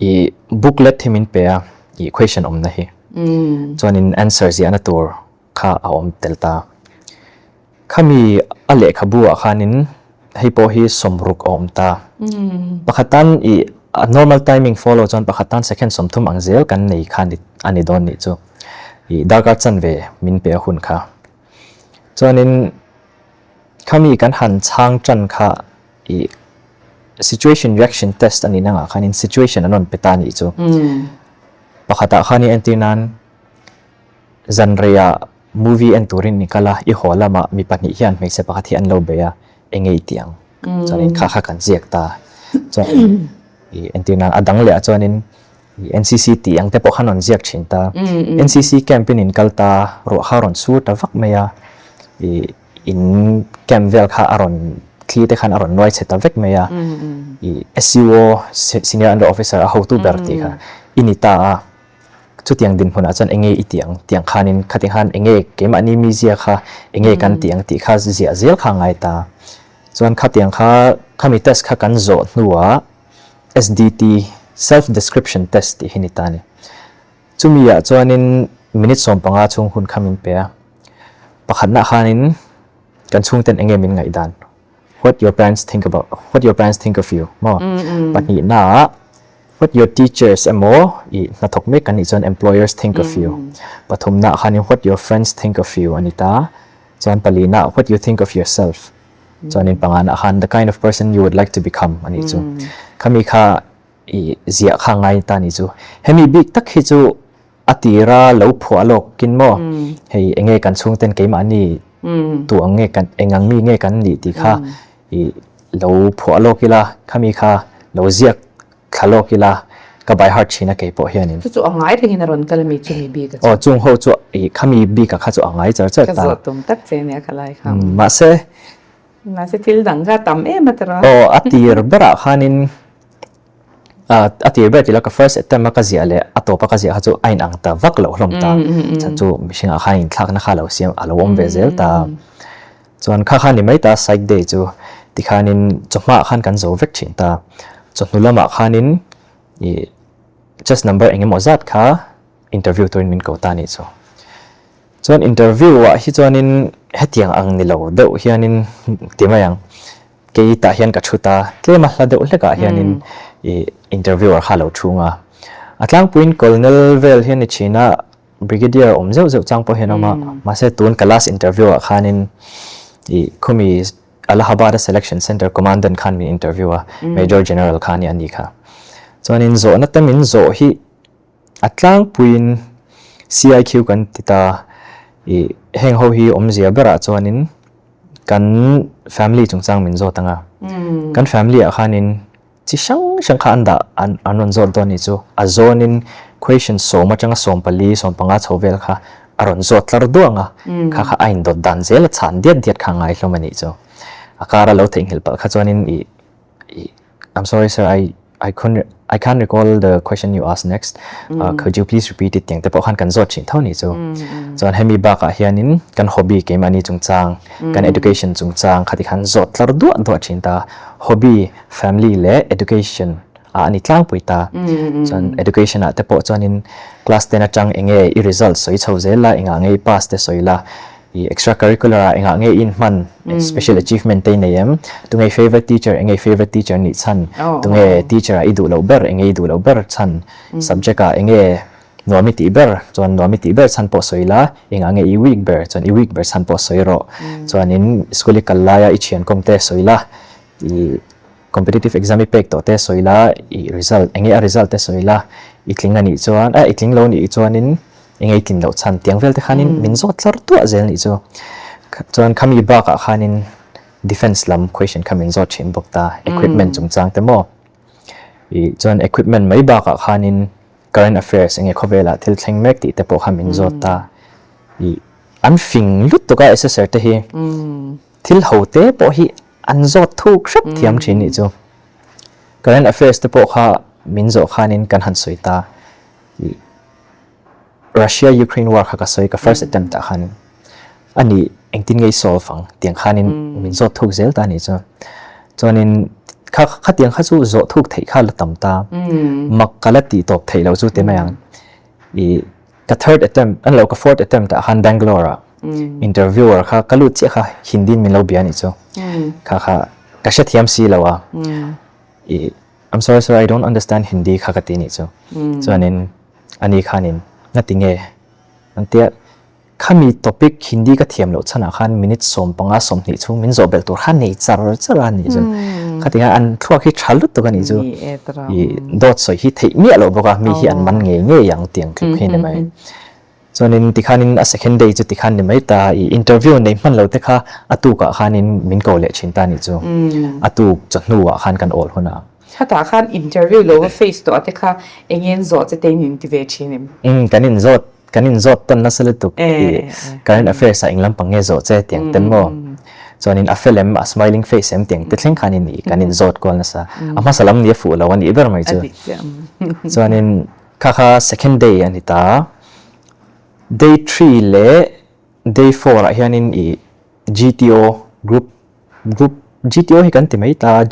B: I booklet hi min pe a, i question awmna hi. Chuanin answer ziahna tur kha a awm tel ta. Khami a lehkhabu ah khanin hei pawh hi 60 a awm ta. Pakhat tan i a normal timing follow chuan pakhat tan second 30 ang zel kan nei kha a ni dawn nih chu. I darkar chanve min pe a hun kha. Chuanin khami kan han chhang tan kha i situation reaction test a nih nangah khanin situation an rawn pe ta nih chu. Pakhat ah khanin entir nan Zanreiah movie en turin i kal a, i haw lamah mi pahnih hian hmeichhe pakhat hi an lo bei a, eng nge i tih ang? Chuanin kha kha kan ziak ta. Chuan i entir nan a dang leh ah chuanin i NCC tih ang te pawh khan rawn ziak thin ta. NCC camp in in kal ta, ruah kha a rawn sur ta vak mai a, i in camp vel kha a rawn thli te khan a rawn nuai chhe ta vek mai a, i SUO, Senior Under Officer, a hotu ber tih kha i ni ta a. Chutiang dinhmunah chuan enge i tih ang tih ang khanin khatiang khan enge keimahni mizia kha enge kan tih ang tih kha ziah zel kha a ngai ta. Chuan khatiang kha khami test kha kan zawh hnuah SDT, Self Description Test, tih hi ni ta a ni. Chumi ah chuanin minute 15 chhung hun kha min pe a. Pakhatna khanin kan chhungten enge min ngaihdan, what your parents think about, what your parents think of you, maw? Pahnihnaah. What your teachers emaw i hnathawk mek kan nih chuan employers think of you. Pathumnaah khanin what your friends think of you a ni ta. Chuan palinaah what you think of yourself. Chuanin panganaah khan the kind of person you would like to become a nih chu. Khami kha i ziah kha ngai ta a nih chu. Hemi bik tak hi chu a tira lo phuah lawkin maw hei enge kan chhungten keimahni tu ang nge kan eng ang mi nge kan nih tih kha i lo phuah lawk ila khami kha lo ziak thla lawk ila ka by heart thin a kei pawh hianin.
A: Chu chu a ngai rengin a rawn kal ami chumi bik a chu.
B: Aw chung ho chu i khami bik a kha chu a ngai char char ta.
A: Ka zawh tum tak che nia kha lai kha.
B: Mahse.
A: Mahse thil dang kha tam em a tira.
B: Aw a tir berah khanin a tir ber tila ka first attempt a ka ziah leh a tawp a ka ziah kha chu a inang ta vak loh hlawm ta. Chhan chu mihringah khan inthlakna kha lo siam a lo awm ve zel ta. Chuan kha kha ni mai ta psych day chu tikhanin chawhmaah khan kan zo vek thin ta. Chawhnu lamah khanin ih chest number eng emaw zat kha interview turin min ko ta a nih chu. Chuan interview ah hi chuanin hetiang ang ni lo deuh hianin ti mai ang. Kei tah hian ka thu ta, tlem a hla deuh hlekah hianin ih interviewer kha a lo thung a. A tlangpuiin colonel vel hian ni thin a, brigadier awm zeuh zeuh chang pawh hian a awm a, mahse tun ka last interview ah khanin ih khumi Allahabad a selection centre commandant khan min interview a, major general kha a ni kha. Chuanin zawhna te min zawh hi a tlangpuiin CIQ kan ti ta, ih heng ho hi awmzia berah chuanin kan family chungchang min zawt ang a, kan family ah khanin chi hrang hrang kha an dah an an rawn zawt dawn a nih chu a zawnin question sawm atanga 14 15 chho vel kha a rawn zawt tlar duang a kha kha a indawt dan zel a chhan diat diat kha a ngai hlawm a nih chu a kara lo theihnghilh palh kha chuanin ih ih I'm sorry sir I I couldn't I can't recall the question you asked next uh, could you please repeat it tiang te pawh khan kan zawt thin tho ni chu chuan hemi bakah hianin kan hobby keimahni chungchang kan education chungchang khati khan zawt tlar duah duah thin ta hobby family leh education ah a ni tlangpui ta chuan education ah te pawh chuanin class ten atang enge i result sawi chho zel la engah nge i pass te sawi la i extra curricular ah engah nge i inhman special achievement te i nei em tunge i favourite teacher enge i favourite teacher nih chhan tunge teacher ah i duh loh ber enge i duh loh ber chhan subject ah enge nuam i tih ber chuan nuam i tih ber chhan pawh sawi la engah nge i weak ber chuan i weak ber chhan pawh sawi rawh chuanin school i kal laia i thian kawm te sawi la I competitive exam i pek tawh te sawi la, i result eng nge a result te sawi la, i tling a nih chuan eh i tling lo nih chuanin eng nge i tlin loh chhan tiang vel te khanin min zawt tlar tuah zel nih chu. Chuan khami bakah khanin defence lam question kha min zawt thin bawk ta, equipment chungchang te maw. I chuan equipment mai bakah khanin current affairs eng nge khawvelah thil thleng mek tih te pawh kha min zawt ta. I an fing lutuk a assessor te hi. Thil ho te pawh hi an zawt thuk hrep thiam thin nih chu. Current affairs te pawh kha min zawh khanin kan han sawi ta. Ih Russia-Ukraine war kha ka sawi ka first attempt ah khanin a nih engtin nge i solve ang tiang khanin min zawt thuk zel ta nih chu. Chuanin kha khatiang kha chu zawh thuk theih kha la tam ta. Mak ka la tih tawp theih loh chu ti mai ang. Ih ka third attempt an lo ka fourth attempt ah khan Bangalore ah interviewer kha ka lut chiah kha Hindi in min lo bia anih chu kha kha ka hrethiam si lo a ih I'm sorry sir I don't understand Hindi kha ka ti anih chu chuanin ani khanin ngati nge an tia Khami topic Hindi ka thiam loh chhanah khan minute 15 20 chhung min zawh belh tur kha nei char char a nih chu. Khati khan an thluak hi tha lutuk a nih chu. I dawt sawi hi theih miah loh bawk a, mi hi an man ngei ngei ang tiang tluk hi ni mai. Chuanin tikhanin a second day chu tikhan ni mai ta, i interview nei hman lo te kha a tukah khanin min ko leh thin ta nih chu. A tuk chawhnuah khan kan awl hun a.
A: Khatah khan interview lo va face tawh te kha eng nge an zawh che te in inti ve thin em?
B: Umm kan inzawt kan inzawt tawn nasa lutuk i current affairs ah eng lampang nge zawh che tiang ten maw chuanin a fel em a smiling face em tiang te thleng khanin i kan inzawt kual nasa a hmasa lam ni a fuh lo a nih ber mai chu chuanin kha kha second day a ni ta day 3 leh day 4 ah hianin i GTO group Group GTO hi kan ti mai ta,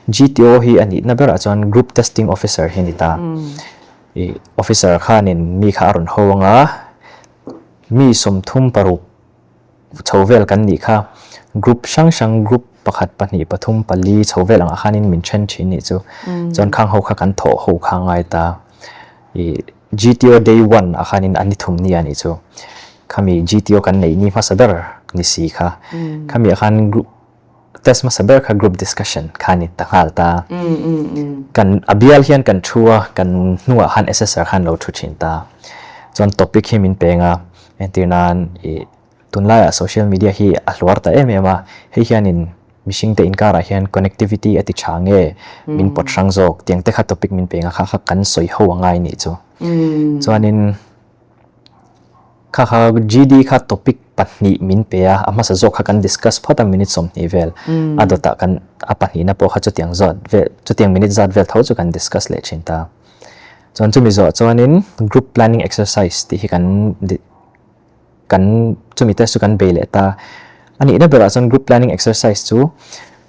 B: GTO hi a nihna berah chuan Group Testing Officer hi a ni ta. I officer khanin mi kha a rawn ho anga, mi 36 chho vel kan nih kha group hrang hrang group. pakhat, pahnih, pathum, pali chho vel angah khanin min then thin nih chu. Chuan khang ho kha kan thawh ho kha ngai ta. I GTO day one ah khanin a ni thum ni a nih chu. Khami GTO kan neih ni hmasa ber ni si kha. Khami ah khan group test hmasa ber kha group discussion kha ni ta nghal ta. Kan a bial hian kan thu a, kan hnuah khan assessor khan lo thu thin ta. Chuan topic hi min peng a, entir nan i Tunlaiah social media hi a hluar ta em em a, hei hianin mihringte inkarah hian connectivity a ti tha nge, min pawt hrang zawk tiang te kha topic min peng a, kha kha kan sawi ho a ngai nih chu. Chuanin kha kha GD kha topic pahnih min pe a, a hmasa zawk kha kan discuss phawt a minute 20 vel, a dawtah kan a pahnihna pawh kha chutiang zawt vel chutiang minute zat vel tho chu kan discuss leh thin ta. Chuan chumi zawh chuanin group planning exercise tih hi kan kan chumi test chu kan bei leh ta. A nihna berah chuan group planning exercise chu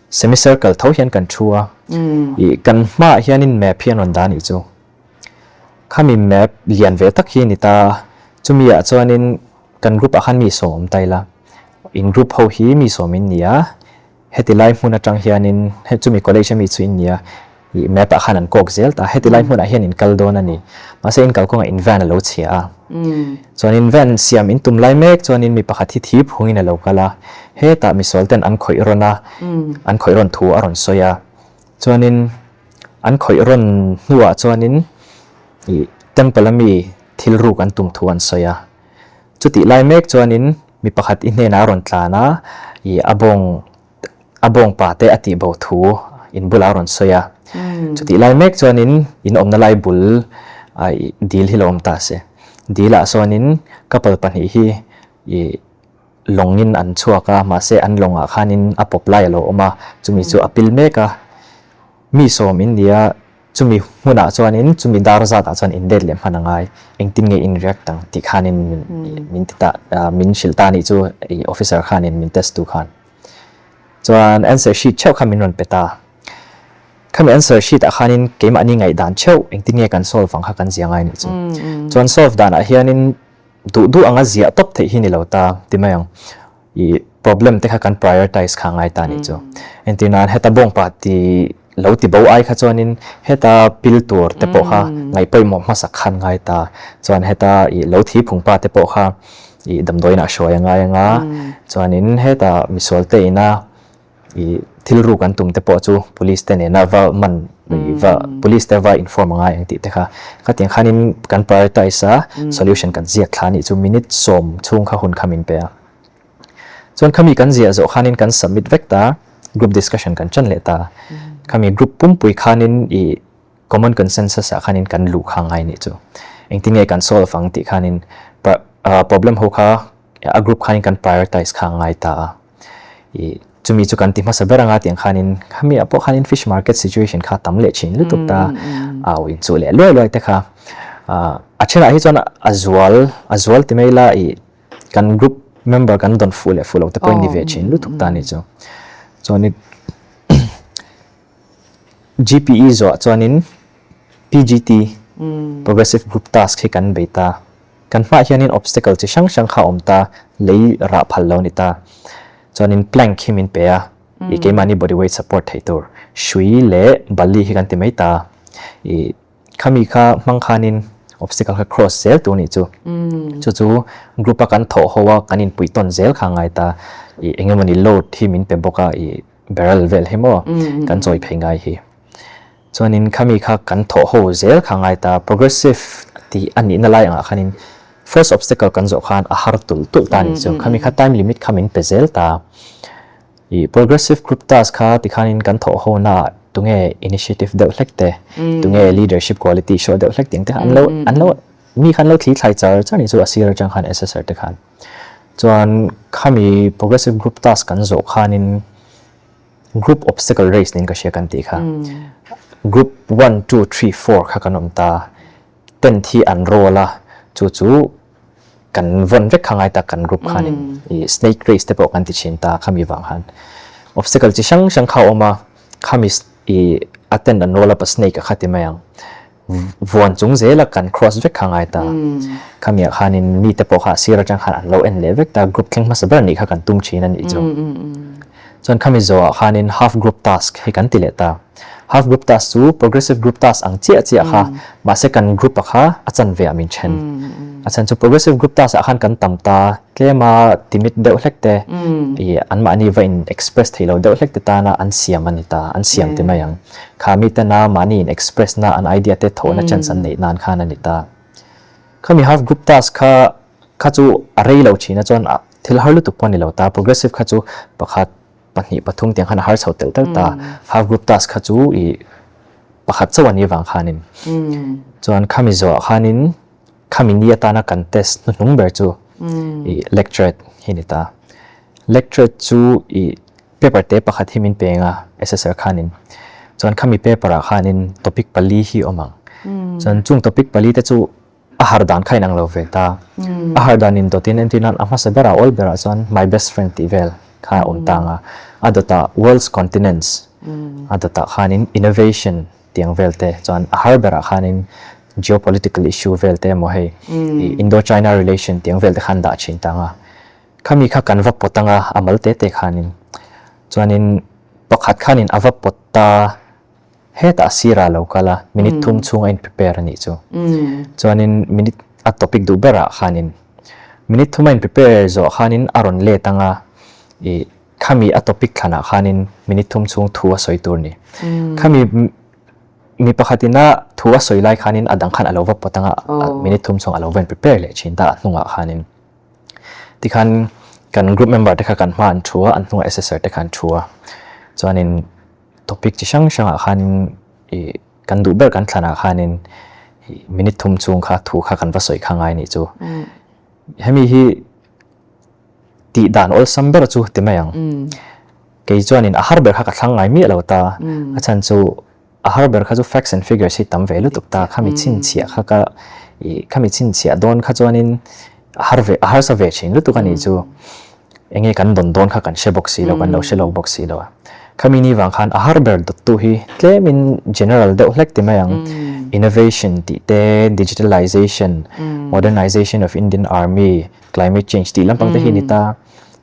B: semicircle tho hian kan thu a, ih kan hmaah hianin map hi an rawn dah a nih chu. Khami map lian ve tak hi a ni ta, chumi ah chuanin kan group ah khan mi sawm ta ila, in group ho hi mi sawm in ni a, Heti lai hmun atang hianin he chumi college ami chu in nia ih map ah khan an kawk zel ta. Heti lai hmunah hian in kal dawn a ni. Mahse in kalkawngah in van a lo chhia a. Chuanin van siam in tum lai mek chuanin mi pakhat hi thip hungin a lo kal a. Hetah misual ten an khawih rawn a, an khawih rawn thu a rawn sawi a. Chuanin an khawih rawn hnuah chuanin ih temple ami thil ruk an tum thu an sawi a. Chutih lai mek chuanin Mi pakhat i hnenah a rawn tlan a, i a bawng a bawng pa te a tih bo thu in bulah a rawn sawi a. Chutih lai mek chuanin in awmna lai bul a i dil hi lo awm ta se. Dilah sawnin couple pahnih hi i lawngin an chhuak a, mahse an lawngah khanin a pawp lai a lo awm a, chumi chu a pil mek a. Mi sawm in nia Chumi hmunah chuanin chumi dar zatah chuan in let leh hman a ngai, engtin nge in react ang tih khanin min ti ta, min hrilh ta anih chu i officer khanin min test tu khan. Chuan answer sheet theuh kha min rawn pe ta. Khami answer sheet ah khanin keimahni ngaihdan theuh engtin nge kan solve ang kha kan zia ngai anih chu. Chuan solve danah hianin duh duh anga ziah tawp theih hi ni lo ta ti mai ang. I problem te kha kan prioritize kha ngai ta nih chu. Entir nan heta bawngpa ti lo ti bo ai kha chuanin heta pil tur te pawh kha ngaih pawimawh hmasak khan ngai ta. Chuan heta i lo thi phungpa te pawh kha i damdawiinah hruai a ngai anga chuanin heta misual te ina I thil ruk an tum te pawh chu police te nena va man va police te va inform a ngai ang tih te kha khatiang khanin kan prioritize a solution kan ziak thla anih chu minute sawm chhung kha hun kha min pe a. Chuan khami kan ziah zawh khanin kan submit vek ta group discussion kan chan leh ta. Khami group pumpui khanin i common consensus ah khanin kan luh kha ngai anih chu. Engtin nge kan solve ang tih khanin problem ho kha a group khanin kan prioritize kha ngai ta a. I chumi chu kan ti hmasa ber anga tiang khanin khami ah pawh khanin fish market situation kha tam leh thin lutuk ta au in chu leh luai luai te kha a thenah hi chuan a zual a zual ti mai la i kan group member kan dawn fuh leh fuh lo te pawh ni ve thin lutuk ta ni chu chuan GPE zawh chuanin PGT Progressive Group Task hi kan bei ta. Kan hmaah hianin obstacle chi hrang hrang kha a awm ta, lei rah phal lo a ni ta. Chuanin plank hi min pe a, i keimahni body weight support theih tur hrui leh bali hi kan ti mai ta. I khami kha hmang khanin obstacle kha cross zel tur nih chu. Chu chu group a kan thawh ho a, kan inpuih tawn zel kha a ngai ta. I engemawni load hi min pe bawk a, i barrel vel hi maw kan chawi phei ngai hi. Chuanin khami kha kan thawh ho zel kha ngai ta, progressive tih a nihna lai angah khanin first obstacle kan zawh khan a har tulh tulh ta a nih chu. Khami kha time limit kha min pe zel ta. Ih progressive group task kha tikhanin kan thawh ho naah tunge initiative deuh hlek te, tunge leadership quality show deuh hlek tih ang te kha an lo an lo mi kha an lo thli thlai char char a nih chu a sir atang khan assessor te khan. Chuan khami progressive group task kan zawh khanin Group obstacle race niin ka hria kan tih kha. Group one, two, three, four kha kan awm ta. Tent hi an roll a, chu chu kan vawn vek kha ngai ta kan group khanin. I snake race te pawh kan ti thin ta khami vang khan. Obstacle chi hrang hrang kha a awm a, khami i a tent an roll up a snake a kha ti mai ang. Vuan chung zela kan cross vek kha ngai ta. Khamiah khanin mite pawh kha a sir atang khan an lo en leh vek ta, group thleng hmasa ber nih kha kan tum thin a nih chu. Chuan khami zawhah khanin half group task hi kan ti leh ta. Half group task chu progressive group task ang chiah chiah kha mahse kan group a kha a chanve ah min then. A chhan chu progressive group task ah khan kan tam ta tlema timid deuh hlek te ih anmahni va in express thei lo deuh hlek te tana an siam a ni ta, an siam ti mai ang. Kha mi tena mahni in express na an idea te thawhna chance an neih nan khan a ni ta. Khami half group task kha kha chu a rei lo thin a chuan thil har lutuk pawh a ni lo ta, progressive kha chu pakhat pahnih pathum tiang khan a har chho telh telh ta, half group task kha chu ih pakhat chauh a nih vang khanin chuan khami zawhah khanin khami ni atana kan test hnuhnung ber chu ih lecturate hi a ni ta. Lecturate chu ih paper te pakhat hi min peng a assessor khanin chuan khami paper ah khanin topic pali hi a awm ang chuan chung topic pali te chu a har dan kha inang lo ve ta. A har dan in dawtin entir nan a hmasa berah awl berah chuan my best friend tih vel kha a awm tang a, a dawtah world's continents a dawtah khanin innovation tih ang vel te chuan a har berah khanin geopolitical issue vel te emaw hei Indo-China relation tih ang vel te khan dah thin tang a. Khami kha kan va pawt anga a mal te te khanin chuanin pakhat khanin a va pawt ta. Hetah sirah lo kal a, minute thum chhung a in prepare a nih chu. Chuanin minute a topic duh berah khanin minute thum a in prepare zawh khanin a rawn let anga ih khami a topic thlanah khanin minute thum chhung thu a sawi tur ni. Khami mi pakhatin a thu a sawi lai khanin a dang khan a lo va pawt anga minute thum chhung a lo va in prepare leh thin ta a hnungah khanin. Tikhan kan group member te kha kan hma an thu a, an hnungah assessor te kha an thu a. Chuanin Topic chi hrang hrangah khanin ih kan duh ber kan thlanah khanin ih minute thum chhung kha thu kha kan va sawi kha ngai nih chu. Hemi hi tih dan awlsam ber chu ti mai ang. Kei chuanin a har ber kha ka thlang ngai miah lo ta. A chhan chu a har ber kha chu facts and figures hi tam ve lutuk ta. Khami chhinchhiah kha ka ih khami chhinchhiah dawn kha chuanin a har ve a harsa ve thin lutuk a nih chu. Enge kan dawn dawn kha kan hre bawk si lo, kan lo hre lo bawk si lo a. Khami ni vang khan a har ber dawttu hi tlemin general deuh hlek ti mai ang. Innovation tih te, digitalization, modernization of Indian Army, climate change tih lampang te hi a ni ta.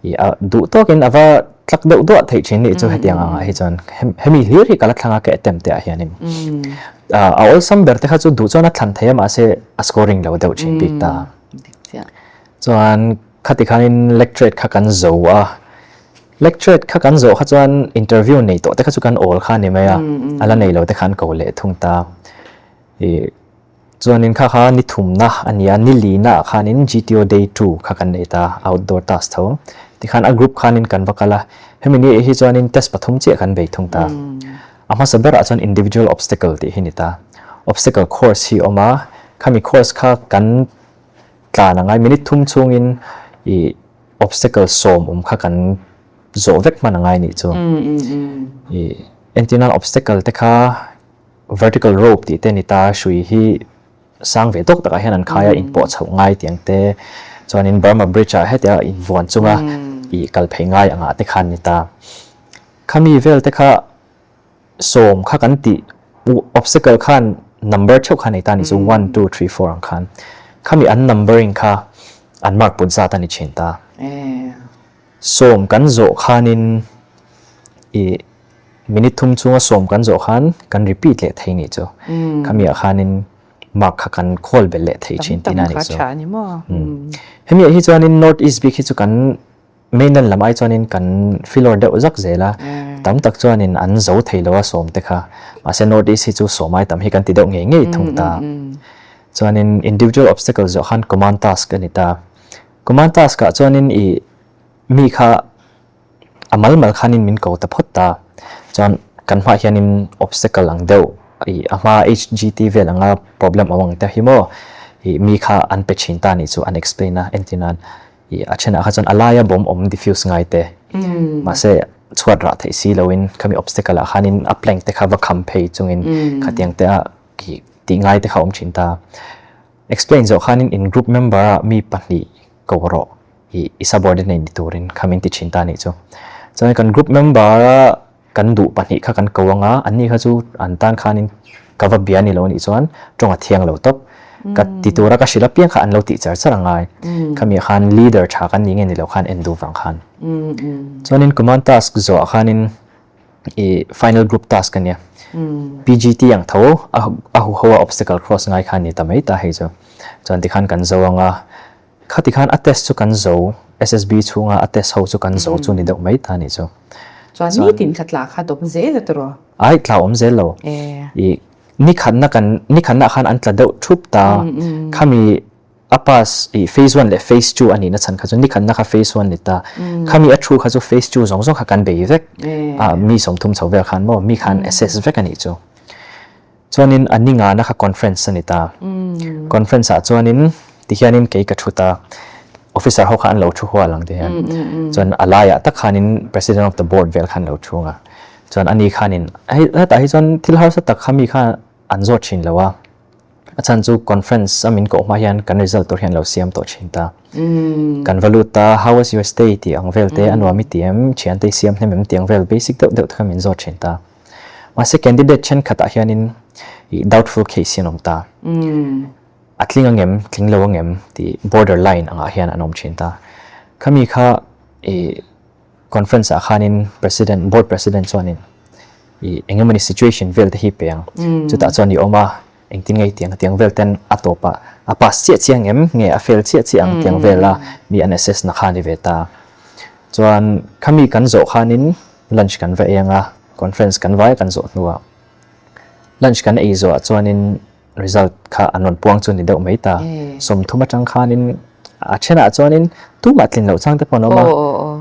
B: Ih a duh tawkin a va tlak deuh duah theih thin nih chu hetiang angah hi chuan hemi hlir hi ka la thlang a ka attempt te ah hianin. A awlsam ber te kha chu duh chuan a thlan thei a mahse a scoring lo deuh thin bik ta. Chuan khati khanin lecturate kha kan zo a, lecturate kha kan zawh kha chuan interview nei tawh te kha chu kan awl kha a ni mai a, a la nei lo te kha an ko leh thung ta. Ih chuanin kha kha ni thumna a ni a, ni lina ah khanin GTO day 2 kha kan nei ta, outdoor task tho. Tikhan a group khanin kan va kal a, hemi ni hi chuanin test pathum chiah kan bei thung ta. A hmasa berah chuan individual obstacle tih hi ni ta. Obstacle course hi a awm a, khami course kha kan Tlan a ngai minute thum chhungin i obstacle sawm awm kha kan zawh vek hman a ngai nih chu. I entirnan obstacle te kha vertical rope tih te ni ta hrui hi sang ve tawk takah hian an khai a inpawh chhoh ngai tih ang te chuanin Burma bridge ah hetia invuan chunga i kal phei ngai angah te khan ni ta. Khami vel te kha sawm kha kan tih obstacle khan number theuh kha nei ta ni chu one two three four ang khan khami an numbering kha an mark put zat a ni thin ta sawm kan zawh khanin i minute thum chunga sawm kan zawh khan kan repeat leh thei ni chu khami ah khanin mark kha kan khawl belh leh thei thin tihna ni chu hemi ah hi chuanin north east bik hi chu kan Mainland lam ai chuanin kan filawr deuh zak zel a, tam tak chuanin an zo thei lo a sawm te kha. Mahse North East hi chu sawm ai tam hi kan ti deuh ngei ngei thung ta. Chuanin individual obstacle zawh khan command task a ni ta. Command task ah chuanin i mi kha a mal mal khanin min ko ta phawt ta. Chuan kan hmaah hianin obstacle ang deuh i a hma HGT vel anga problem awm ang te hi maw i mi kha an pe thin ta nih chu an explain a entirnan I a thenah kha chuan a laia bawm awm diffuse ngai te mahse chhuat rah theih si loin khami obstacle ah khanin a plank te kha va kham phei chungin khatiang te a tih ngai te kha awm thin ta. Explain zawh khanin in group member ah mi pahnih ko rawh i i subordinate ni turin kha min ti thin ta nih chu. Chuan kan group member a kan duh pahnih kha kan ko anga anni kha chu an tan khanin ka va bia ni lo nih chuan tawng a thiang lo tawp. Ka ti tura ka hrilh apiang kha an lo tih char char a ngai. Khami ah khan leader tha kan ni nge ni lo khan en duh vang khan. Chuanin command task zawh ah khanin i final group task a nia. PGT ang tho a huho a obstacle cross ngai kha ni ta mai ta hei chu. Chuan tikhan kan zo anga khati khan a test chu kan zo SSB chhunga a test ho chu kan zo chu ni deuh mai ta ni chu.
A: Chuan nitin kha tla kha dawm zel a tawrh.
B: Ai tla awm zel lo. I nikhatna kan nikhatna khan an tla deuh thup ta. Khami a pass i phase 1 leh phase 2 ani na chhan kha chu nikhatna kha phase 1 ni ta. Khami a thu kha chu phase 2 zawng zawng kha kan bei vek. A mi 30 chho vel khan maw mi khan assess vek ani chu. Chuanin a ni ngana kha conference a ni ta. Conference ah chuanin tihianin kei ka thu ta. Officer ho kha an lo thu hual ang tihian. Chuan a laiah tak khanin president of the board vel khan lo thu ang a. Chuan ani khanin hei hetah hi chuan thil harsa tak kha mi kha an zawt thin lo a. A chhan chu conference a min koh hma hian kan result tur hian lo siam tawh thin ta. Kan va lut ta how was your stay tih ang vel te a nuam i ti em thiante i siam hnem em tih ang vel basic deuh deuh te kha min zawt thin ta. Mahse candidate thenkhatah hianin ih doubtful case hi an awm ta. A tling angem, tling lo angem tih border line angah hian an awm thin ta. Khami kha ih conference ah khanin president, board president chuanin ih eng emawni situation vel te hi pe ang. Chutah chuan i awm a, engtin nge i tiang tiang vel ten a tawpah a pass chiah chiah angem nge a fail chiah chiah ang tiang vela mi an assess na kha a ni ve ta. Chuan khami kan zawh khanin lunch kan va eng a, conference kan vai kan zawh hnuah lunch kan ei zawhah chuanin result kha an rawn puang chu ni deuh mai ta. 30 atang khanin a thenah chuanin tumah tlin loh chang te pawh an awm a,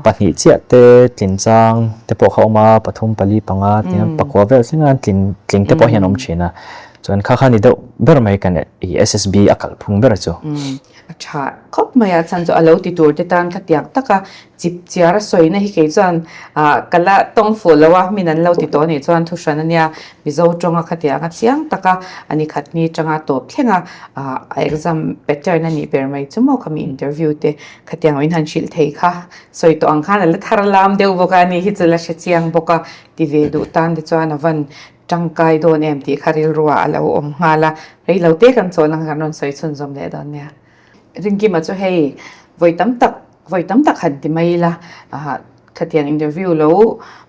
B: pahnih chiah te tlin chang te pawh kha a awm a, pathum pali panga tiang pakua vel thleng a tlin tling te pawh hian a awm thin a. Chuan kha kha ni deuh ber mai kan SSB a kalphung ber chu.
A: A tha khawp mai a, chhan chu a lo ti tur te tan kha tiang taka chip chiar a sawina hi kei chuan ka la tawng fuh lo a, min an lo ti tawh anih chuan thu hran a nia, Mizo tawnga khatiang a chiang taka a ni khat ni tanga tawp thleng a, a exam pattern a nih ber mai chu maw khami interview te khatiang awin han hrilh thei kha sawi tawh ang khan a la thar lam deuh bawk a, ani hi chu la hre chiang bawk a, ti ve duh tan te chuan a van tangkai dawn em tih kha rilruah a lo awm nghal a, rei lo te kan chawl ang kan rawn sawi chhunzawm leh dawn nia. Ringkima chu hei vawi tam tak vawi tam tak han ti mai ila ah khatiang interview lo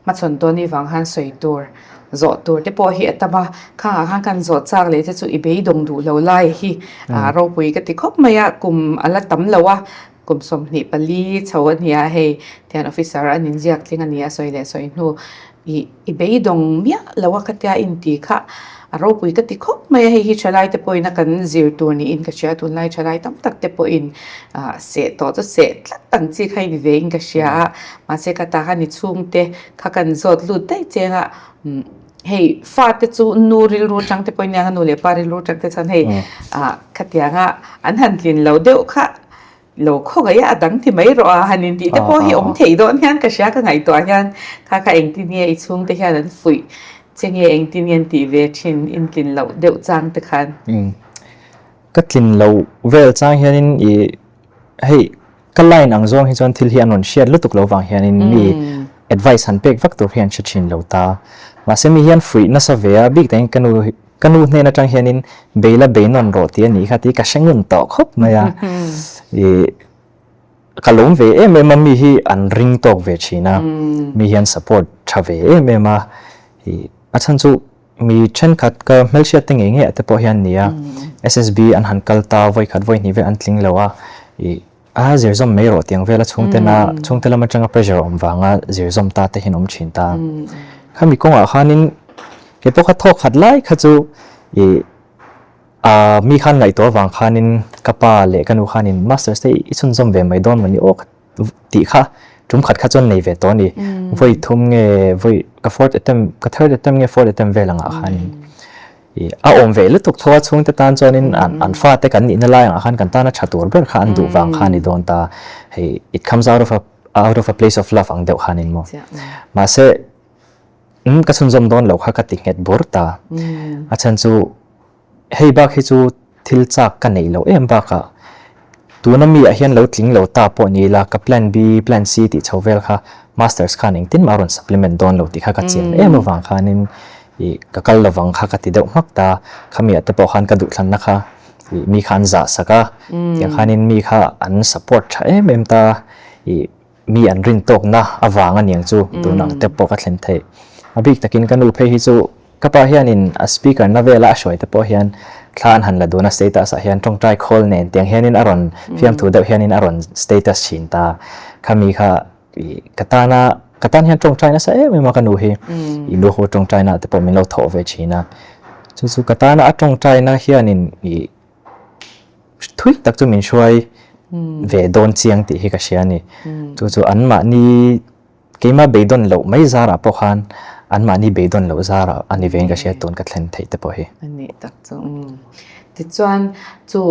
A: hmachhawn tawn i vang khan sawi tur zawh tur te pawh hi a tam a, khangah khan kan zawh chak leh te chu i beidawng duh lo lai hi ah ropui ka ti khawp mai a, kum a la tam lo a Kum 24 chho a nia hei, tian officer an inziak tling a nia sawi leh sawi hnu i i beidawng miah lo a khatia inti kha a ropui ka ti khawp mai a, hei hi thalai te pawhin a kan zir tur niin ka hria, tunlai thalai tam tak te pawhin ah seh tawh chu seh tlat ang chi kha i ni ve in ka hria a, mahse ka ta khan i chhungte kha kan zawt lut daih cheng a umm hei fate chu nu rilru tang te pawhin nia nu leh pa rilru tang te chuan hei ah khatianga an han tlin lo deuh kha Lo khawngaih a, a dang ti mai rawh a, han intih te pawh hi awm thei dawn hian ka hria ka ngaihtuah hian kha kha engtin nge i chhungte hian an fuih che nge engtin nge an tih ve thin intlin loh deuh chang te khan.
B: Ka tlin loh vel chang hianin i hei ka line ang zawng hi chuan thil hi an rawn hriat lutuk lo vang hianin mi advice han pek vak tur hi an hre thin lo ta. Mahse mi hian fuih nasa ve a, bik takin ka nu hi Ka nu hnen atang hianin bei la bei nawn rawh tih a nih kha tih ka hre ngun tawh khawp mai a. Ih ka lawm ve em em a mi hi an ring tawk ve thin a, mi hian support tha ve em em a. Ih a chhan chu mi thenkhat ka hmelhriat te ngei ngei ah te pawh hian nia SSB an han kal ta vawi khat vawi hnih vel an tling lo a. Ih A zirzawm mai rawh tiang vela chhungtena chhungte lam atanga pressure awm vanga zirzawm ta te hian awm thin ta. Khami kawngah khanin kei pawh kha thawk khat lai kha chu ih a mi khan ngaihtuah avang khanin ka pa leh ka nu khanin masters te i chhunzawm ve mai dawn mawni aw tih kha tum khat kha chuan nei ve tawh a ni. Vawi thum nge vawi ka fourth attempt ka third attempt nge fourth attempt vel angah khanin A awm ve lutuk tho a chhungte tan chuanin an fate kan nihna lai angah khan kan tana tha tur ber kha an duh vang kha a ni dawn ta. Hei it comes out of a out of a place of love ang deuh khanin maw. Mahse umm ka chhunzawm dawn lo kha ka ti nghet bur ta. A chhan chu hei bak hi chu Thil chak ka neih loh em bakah tuna mi ah hian lo tling lo ta pawh ni ila ka plan B, plan C tih chho vel kha masters khan engtin mah a rawn supplement dawn lo tih kha ka chian em avang khanin ih ka kal lovang kha ka ti deuh hmak ta. Khami ah te pawh khan ka duhthlanna kha Ih mi kha an zah sak a, tiang khanin mi kha an support tha em em ta. Ih mi an rin tawkna avang a niang chu tun ang te pawh ka thlen theih. A bik takin ka nu phei hi chu ka pa hianin a speaker na vela a hruai te pawh hian thla an han la dun a status ah hian tawngtai khawl nen tiang hianin a rawn fiamthu deuh hianin a rawn status thin ta. Khami kha ih ka tana ka tan hian tawngtai nasa em em a ka nu hi ih nu ho tawngtai na te pawh min lo thawh ve thin a. Chu chu ka tana a tawngtai na hianin ih thui tak chu min hruai ve dawn chiang tih hi ka hria a ni. Chu chu anmahni keimah beidawn loh mai zarah pawh khan anmahni beidawn loh zarah a ni vein ka hria tun ka thlen theih te pawh hi.
A: A nih tak chu. Tichuan chu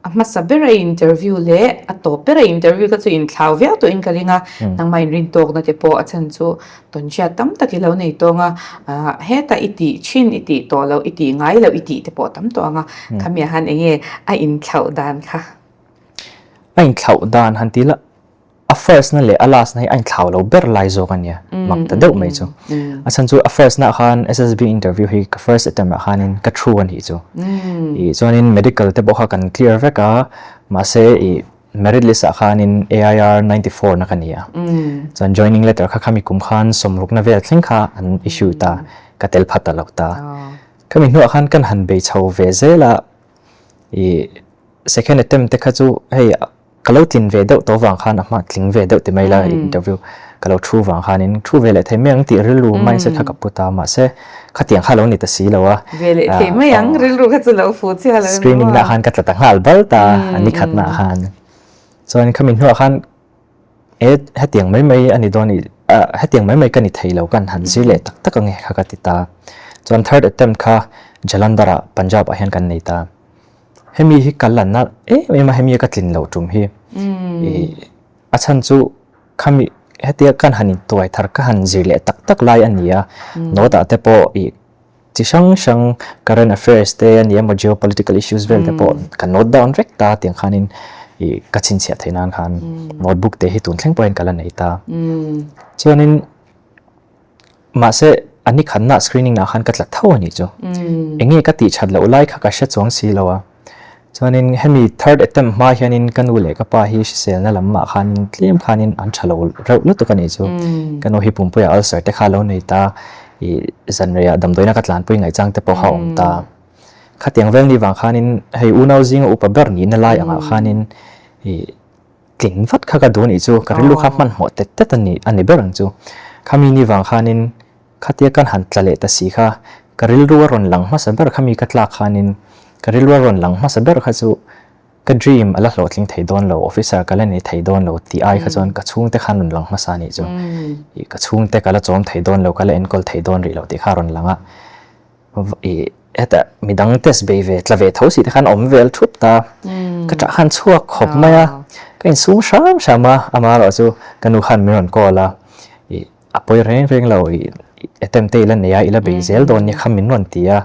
A: a hmasa bera interview leh a tawp bera interview kha chu inthlau viau tawhin ka ring a, nangmah inrin tawkna te pawh a chhan chu Tawnhriat tam tak i lo nei tawng a, hetah i tih thin, i tih tawh loh, i tih ngai loh, i tih te pawh tam tawh ang a, khamiah han eng nge a inthlauh dan kha?
B: A inthlauh dan han ti la, a first na leh a last na hi a inthlau lo ber lai zawk a nia, mak ta deuh mai chu. A chhan chu a first na khan SSB interview hi ka first attempt ah khanin ka thu a nih chu. Ih chuanin medical te pawh kha kan clear vek a, mahse ih Merit list ah khanin AIR 94 na ka ni a. Chuan joining letter kha khami kum khan sawmrukna vel thleng kha an issue ta, ka tel phat ta lo ta. Khami hnuah khan kan han bei chho ve zel a, i second attempt te kha chu hei ka lo tlin ve deuh tawh vang khan a hma tling ve deuh ti mai la interview ka lo thu vang khanin thu ve leh thei mai ang tih rilru mindset kha ka pu ta mahse khatiang kha lo ni ta si lo a.
A: Ve leh thei mai ang rilru kha chu lo fu chiah lo.
B: Screening na khan ka tla ta nghal bal ta a ni khat na khan. Chuan khami hnuah khan e hetiang mai mai a ni dawn i hetiang mai mai ka ni thei lo kan han zir leh tak tak ange kha ka ti ta. Chuan third attempt kha Jalandhar ah Punjab ah hian kan nei ta. Hemi hi ka la na em em a hemi ka tlin loh tum hi. A chhan chu khami hetia kan han intuai thar ka han zir leh tak tak lai a ni a, note ah te pawh ih chi hrang hrang current affairs te a ni emaw geopolitical issues vel te pawh ka note down vek ta tiang khanin ih ka chhinchhiah theih nan khan notebook te hi tun thleng pawhin ka la nei ta. Chuanin Mahse, a ni khatna screening ah khan ka tla tho a nih chu. Eng nge ka tih that loh lai kha ka hre chuang si lo a. Chuanin hemi third attempt hma hianin ka nu leh ka pa hi hriselna lamah khanin tlem khanin an tha lo reuh lutuk a nih chu. Ka nu hi pumpuiah ulcer te kha a lo nei ta, ih zanreiah damdawiina ka tlanpui ngaihchang te pawh kha a awm ta. Khatiang vel ni vang khanin hei unau zinga upa ber nihna lai angah khanin ih Tling vat kha ka duh anih chu, ka rilru kha hmanhmawh tet tet a ni a ni ber ang chu. Khami ni vang khanin khatia kan han tla leh ta si kha, ka rilru a rawn lang hmasa ber khami ka tlak khanin ka rilru a rawn lang hmasa ber kha chu ka dream a la hlawhtling thei dawn lo, officer ka la nei thei dawn lo tih ai kha chuan ka chhungte khan rawn lang hmasa anih chu. Ih ka chhungte ka la chawm thei dawn lo, ka la enkawl thei dawn rih lo tih kha a rawn lang a. I heta midang test bei ve tla ve tho si te khan awm vel thup ta ka tah khan chhuak khawp mai a ka insum hram hram a ama erawh chu ka nu khan min rawn call a i a pawi reng reng lo i attempt te ila nei a ila bei zel dawn nia kha min rawn ti a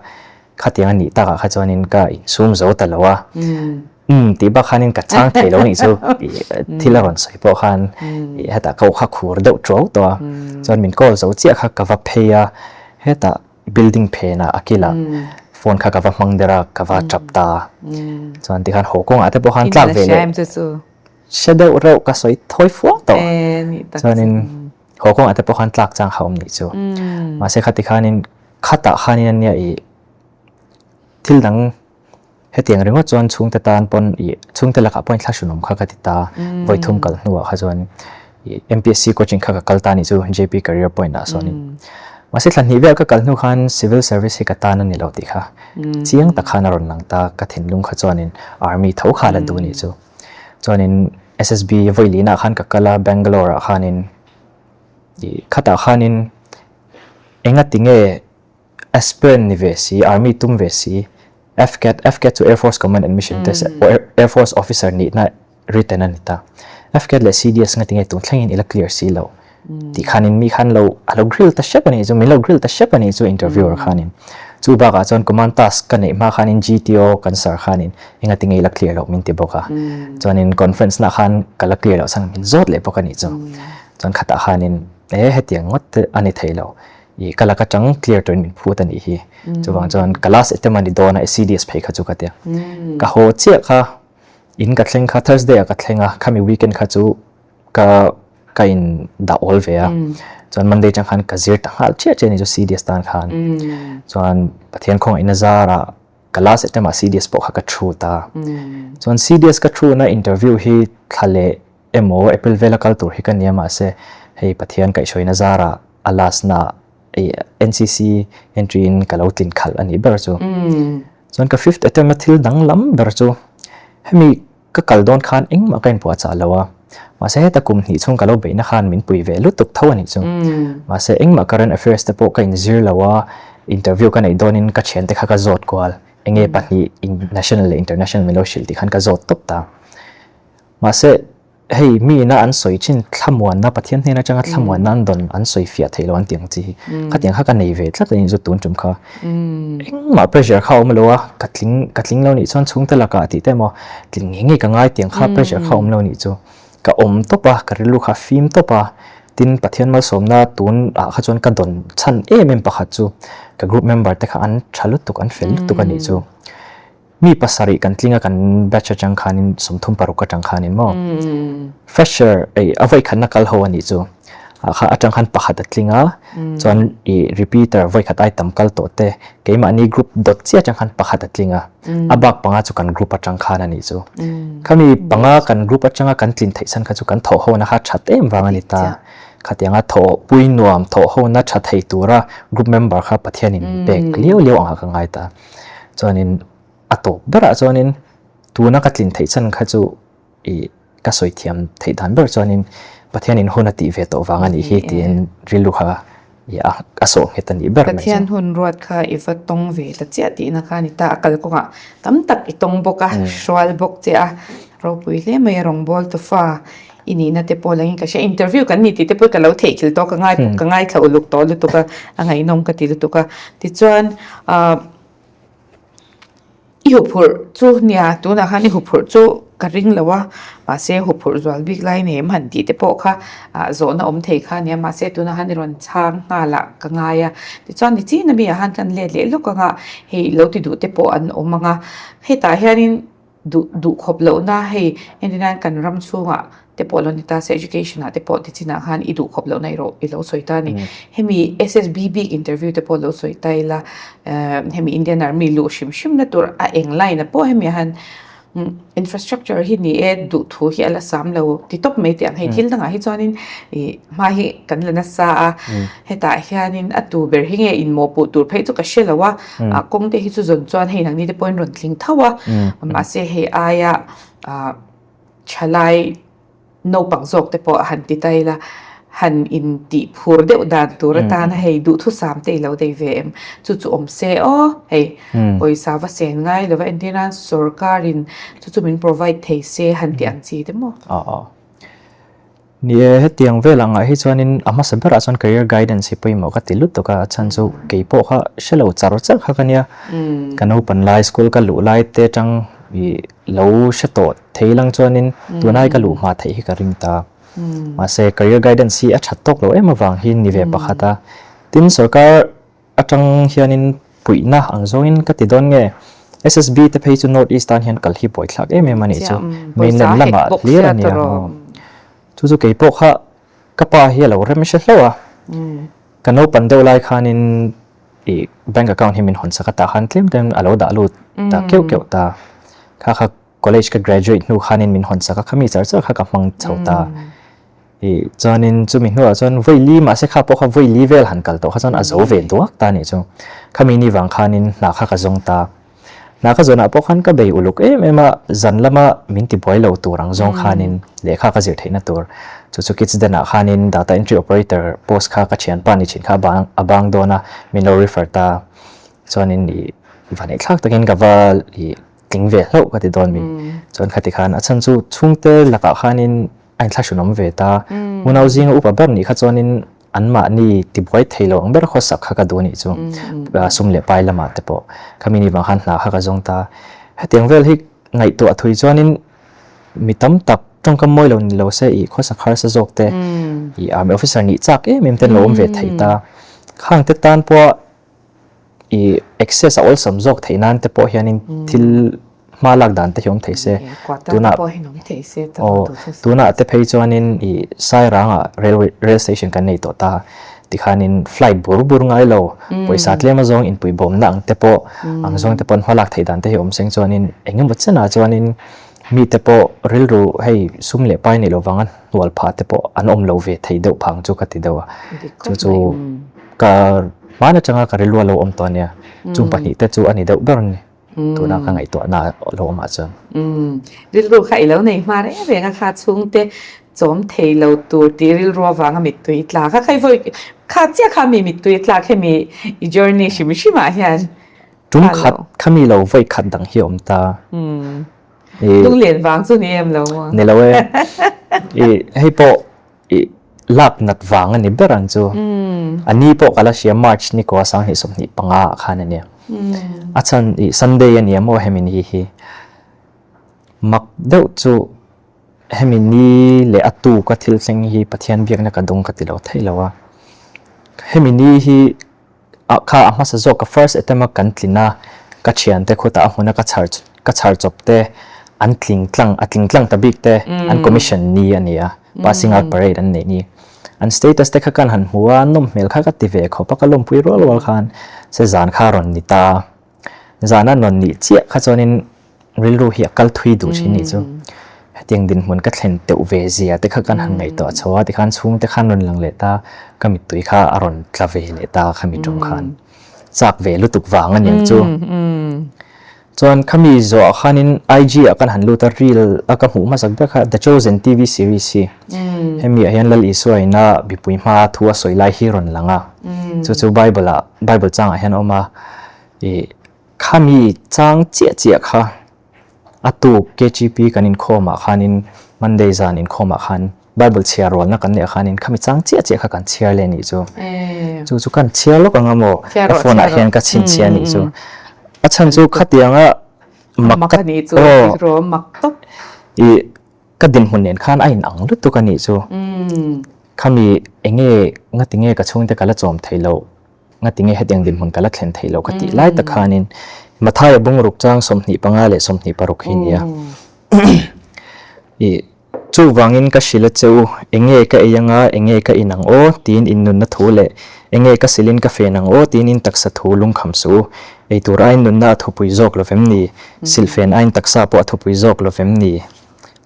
B: khatiang a nih takah kha chuanin ka insum zo ta lo a umm tih bak khanin ka chang thei lo anih chu i thil a rawn sawi pawh khan i hetah ka aw kha khur deuh tuau tawh a chuan min call zo chiah kha ka va phei a hetah Building phenah a kilah phone kha ka va hmang der a, ka va tap ta a. Chuan tikhan haw kawngah te pawh khan tlak ve leh hre deuh reuh ka sawi thawi fuang tawh. Chuanin haw kawngah te pawh khan tlak chang kha awm nih chu. Mahse khati khanin khatah khanin ania ih thil dang Hetiang ringawt chuan chhungte tan pawn ih chhungte lakah pawhin thla hrunawm kha ka ti ta. Vawi thum kal hnuah kha chuan ih MPSC coaching kha ka kal ta anih chu JP Career Point ah sawnin. Mahse thla hnih vel ka kal hnu khan civil service hi ka tan a ni lo tih kha chiang tak khan a rawn lang ta. Ka thinlung kha chuanin army tho kha a la duh anih chu. Chuanin SSB vawi linah khan ka kal a Bangalore ah khanin ih khatah khanin engati nge Aspirant ni ve si, Army tum ve si, FCAT, FCAT chu Air Force Command Admission Test, Air Force Officer nihna written a ni ta. FCAT leh CDS nga tinge tun thlengin i la clear si lo tih khanin mi khan lo a lo grill ta hrep a nih chu, min lo grill ta hrep a nih chu interviewer khanin. Chu bakah chuan command task ka neih hma khanin GTO kan sir khanin enga tinge i la clear loh min ti bawk a. Chuanin conference nah khan ka la clear loh chhan min zawt leh bawk a nih chu. Chuan khatah khanin e hetiang ngawt te a ni thei lo. I ka lak atang clear turin min phut a nih hi. Chuvang chuan ka last attempt a ni dawn a, CDS phei kha chu ka tia. Ka haw chiah kha in ka thleng kha Thursday ah ka thleng a, khami weekend kha chu ka ka in dah awl ve a. Chuan Monday atang khan ka zir ta nghal chiah chiah a ni chu CDS tan khan. Chuan Pathian khawngaihna zarah ka last attempt ah CDS pawh kha ka thu ta. Chuan CDS ka thu na interview hi thla leh emaw April vela kal tur hi ka nia mahse hei Pathian kaihhruaina zarah a last na ei NCC entry in ka lo tlin khalh a nih ber chu. Chuan ka fifth attempt a thil danglam ber chu hemi ka kal dawn khan engmah ka inpuahchah lo a, mahse heta kum hnih chhung ka lo beihna khan min pui ve lutuk tho a nih chu. Mahse engmah current affairs te pawh ka inzir lo a, interview ka neih dawnin ka thiante kha ka zawt kual, enge pahnih national leh international min lo hrilh tih khan ka zawt tawp ta. Mahse, hei mi ina an sawi thin thlamuanna, Pathian hnen atanga thlamuanna an dawn an sawi fiah theih lo an tih ang chi hi. Khatiang kha ka nei ve tlat a ni chu tun tum kha. Engmah pressure kha a awm lo a, ka tling ka tling lo nih chuan chhungte lakah tih te emaw tling ngei ngei ka ngai tiang kha pressure kha a awm lo nih chu. Ka awm tawp a, ka rilru kha a fim tawp a, tin Pathian malsawmna tun ah kha chuan ka dawn chhan em em pakhat chu ka group member te kha an tha lutuk, an fel lutuk a nih chu. Mi pasarih kan tling a kan batch atang khanin 36 atang khanin maw fresher ei a vawi khatna kal ho anih chu ah kha atang khan pakhat a tling a chuan i repeater vawi khat ai tam kal tawh te keimahni group dawt chiah atang khan pakhat a tling a a bak panga chu kan group atang khan anih chu khami panga kan group atanga kan tlin theih chhan kha chu kan thawh hona kha that em vang ani ta khatianga thawh pui nuam thawh hona tha thei tura group member kha Pathianin min pek liau liau ang ah ka ngai ta. Chuanin a tawp berah chuanin tuna ka tlin theih chhan kha chu i ka sawi thiam theih dan ber chuanin Pathianin hun a tih ve tawh vang a nih hi tiin rilru kha i a a sawh nghet a nih ber mai chu.
A: Pathian hun ruat kha i va tawng ve ta chiah tihna kha a ni ta. A kalkawngah tam tak i tawng bawk a, hrual bawk che a, ropui hle mai a rawngbâwl tufa i nihna te pawh langin ka hria. Interview kan ni tih te pawh ka lo theihthil tawh, ka ngai ka ngaithla uluk tawh lutuk a, a ngaihnawm ka ti lutuk a. Tichuan ah i huphurh chu nia tunah khan i huphurh chu ka ring lo a, mahse huphurh zual bik lai nei em han tih te pawh kha ah zawhna awm thei kha a nia, mahse tunah khan i rawn chhang nghal ah ka ngai a. Tichuan ni chin ami ah khan kan let leh lawk ang a, hei lo ti duh te pawh an awm ang a, hetah hianin duh duh khawp lohna hei entirnan kan ram chhungah te pawh lo ni ta se education ah te pawh ti chinah khan i duh khawp lohna erawh i lo sawi ta a ni. Hemi SSB bik interview te pawh lo sawi ta ila eh hemi Indian Army luh hrim hrim na tur a eng line ah pawh hemi ah hian infrastructure hi ni e duh thu hi a la sam lo ti tawp mai teh ang hei thil dangah hi chuanin ih hma hi kan la nasa a hetah hianin a tu ber hi nge inmawhpuh tur phei chu ka hre lo a. A kawng te hi chu zawn chuan hei nangni te pawhin rawn tling tho a, mahse hei aia thalai naupang zawk te pawh han ti ta ila, han in tih phur deuh dan tur atana hei duhthusam te i lo nei ve em? Chu chu awm se aw hei pawisa va sen ngai lova entir nan sorkarin chu chu min provide thei se han tih ang chi te maw?
B: Ni e, hetiang vel angah hi chuanin a hmasa berah chuan career guidance hi pawimawh ka ti lutuk a, a chhan chu kei pawh kha hre lo char char kha ka nia. Ka naupan lai school ka luh lai te atang i lo hre tawh thei lang chuanin tunai ka luh hma theih hi ka ring ta. Mahse career guidance hi a that tawk lo em avang hi ni ve pakhat a. Tin sorkar atang hianin puihna ang zawngin ka ti dawn nge? SSB te phei chu North East tan hian kal hi buaithlak em em a nih chu. Mainland lamah hlir a nia. Chu chu kei pawh kha ka pa hi a lo rem hre hlauh a. Ka naupan deuh lai khanin ih bank account hi min hawn sak a tah khan tlem tlem a lo dah lut ta keuh keuh ta. Kha kha college ka graduate hnu khanin min hawn sak a, khami char char kha ka hmang chho ta. Ih chuanin chumi hnuah chuan vawi li mahse kha pawh kha vawi li vel han kal tawh kha chuan a zo ve duak ta nih chu. Khami ni vang khanin hna kha ka zawng ta. Hna ka zawnah pawh khan ka bei uluk em em a, zan lama min ti buai lo tur ang zawng khanin lehkha ka zir theihna tur. Chu chu Kids Den ah khanin data entry operator post kha ka thianpa ni thin kha a bang a bang dawn a, min lo refer ta. Chuanin ih vaneihthlak takin ka va ih tling ve hlauh ka ti dawn mi. Chuan khati khan a chhan chu chhungte lakah khanin a inthlahrunawm ve ta. Unau zinga upa ber nih kha chuanin anmahni tibuai thei lo ang ber khawsak kha ka duh anih chu sum leh pai lamah te pawh khami ni vang khan hna kha ka zawng ta. Hetiang vel hi ngaihtuah thui chuanin mi tam tak tawngkam mawi lo ni lo se ih khawsak harsa zawk te ih army officer nih chak em em ten lo awm ve thei ta. Khang te tan pawh i access a awlsam zawk theih nan te pawh hianin thil hma lak dan te hi awm thei se. Tunah aw tunah te phei chuanin i Sairangah railway rail station kan nei tawh ta tikhanin flight bur bur ngai lo pawisa tlem azawng inpuibawmna ang te pawh ang zawng te pawh hma lak theih dan te hi awm seng chuanin engemaw chenah chuanin mite pawh rilru hei sum leh pai neih loh vanga hnual phah te pawh an awm lo ve thei deuh phang chu ka ti deuh a chu chu Ka hman atanga ka rilru a lo awm tawh ania, chung pahnihte chu a ni deuh ber a ni, tuna ka ngaihtuahna a lo awmah chuan.
A: Umm, rilru kha i lo nei hma reng reng a, kha chhungte chawm thei lo tur tih rilru avanga mittui tla kha kha vawi kha chiah kha mi mittui tlak hemi i journey hrim hrimah hian
B: Tum khat kha mi lo vawi khat dang hi a awm ta.
A: Umm, lunglen vang chu ni em lo maw?
B: Ni lo e, i hei pawh I lak nat vang a ni ber ang chu. A ni pawh ka la hria March ni kua 2025 ah khan a nia. A chhan i Sunday a nia maw hemi ni hi. Mak deuh chu hemi ni leh a tuk a thil thleng hi Pathian biakna ka dawng ka ti lo theih lo a. Hemi ni hi Ah kha a hmasa zawk ka first attempt a kan tlin a, ka thiante khutah a hmuna ka chhar ka chhar chawp te an tling tlang a tling tlang ta bik te an commission ni a ni a, passing out parade an neih ni. An status te kha kan han hmu a, nawm hmel kha ka ti ve khawp a, ka lawmpui rual rual khan se zan kha a rawn ni ta a, zan a rawn nih chiah kha chuanin Rilru hi a kal thui duh thin nih chu. Hetiang dinhmun ka thlen teuh ve zia te kha kan han ngaihtuah chho a, tikhan chhungte khan rawn lang leh ta, ka mittui kha a rawn tla ve leh ta khami tum khan. Chak ve lutuk vang a niang chu. Chuan khami zawhah khanin IG ah kan han lut a, reel a ka hmuh hmasak ber kha The Chosen TV series hi. Hemi ah hian Lal Isua ina mipui hma thu a sawi lai hi rawn lang a. Chu chu Bible ah Bible changah hian a awm a, ih Khami chang chiah chiah kha a tuk KGP kan inkhawmah khanin Monday zan inkhawmah khan Bible chhiar rualna kan neih khanin khami chang chiah chiah kha kan chhiar leh nih chu. Chu chu kan chhiar lawk anga maw ka phone ah hian ka chhinchhiah nih chu. A chhan chu khatianga mak ka aw i ka dinhmun nen khan a inang lutuk a nih chu. Khami enge ngatinge ka chhungte ka la chawm thei loh. Ngatinge hetiang dinhmun ka la thlen theih loh ka tih lai tak khanin Mathaia bungruk chang 25 leh 26 hi nia. I chuvangin ka hrilh a che u, enge ka ei anga, enge ka in ang aw tiin in nunna thu leh enge ka silin ka fen ang aw tiin in taksa thu lungkham suh u. Ei tur aiin nunna a thupui zawk lo vem ni? Silhfen aiin taksa pawh a thupui zawk lo vem ni?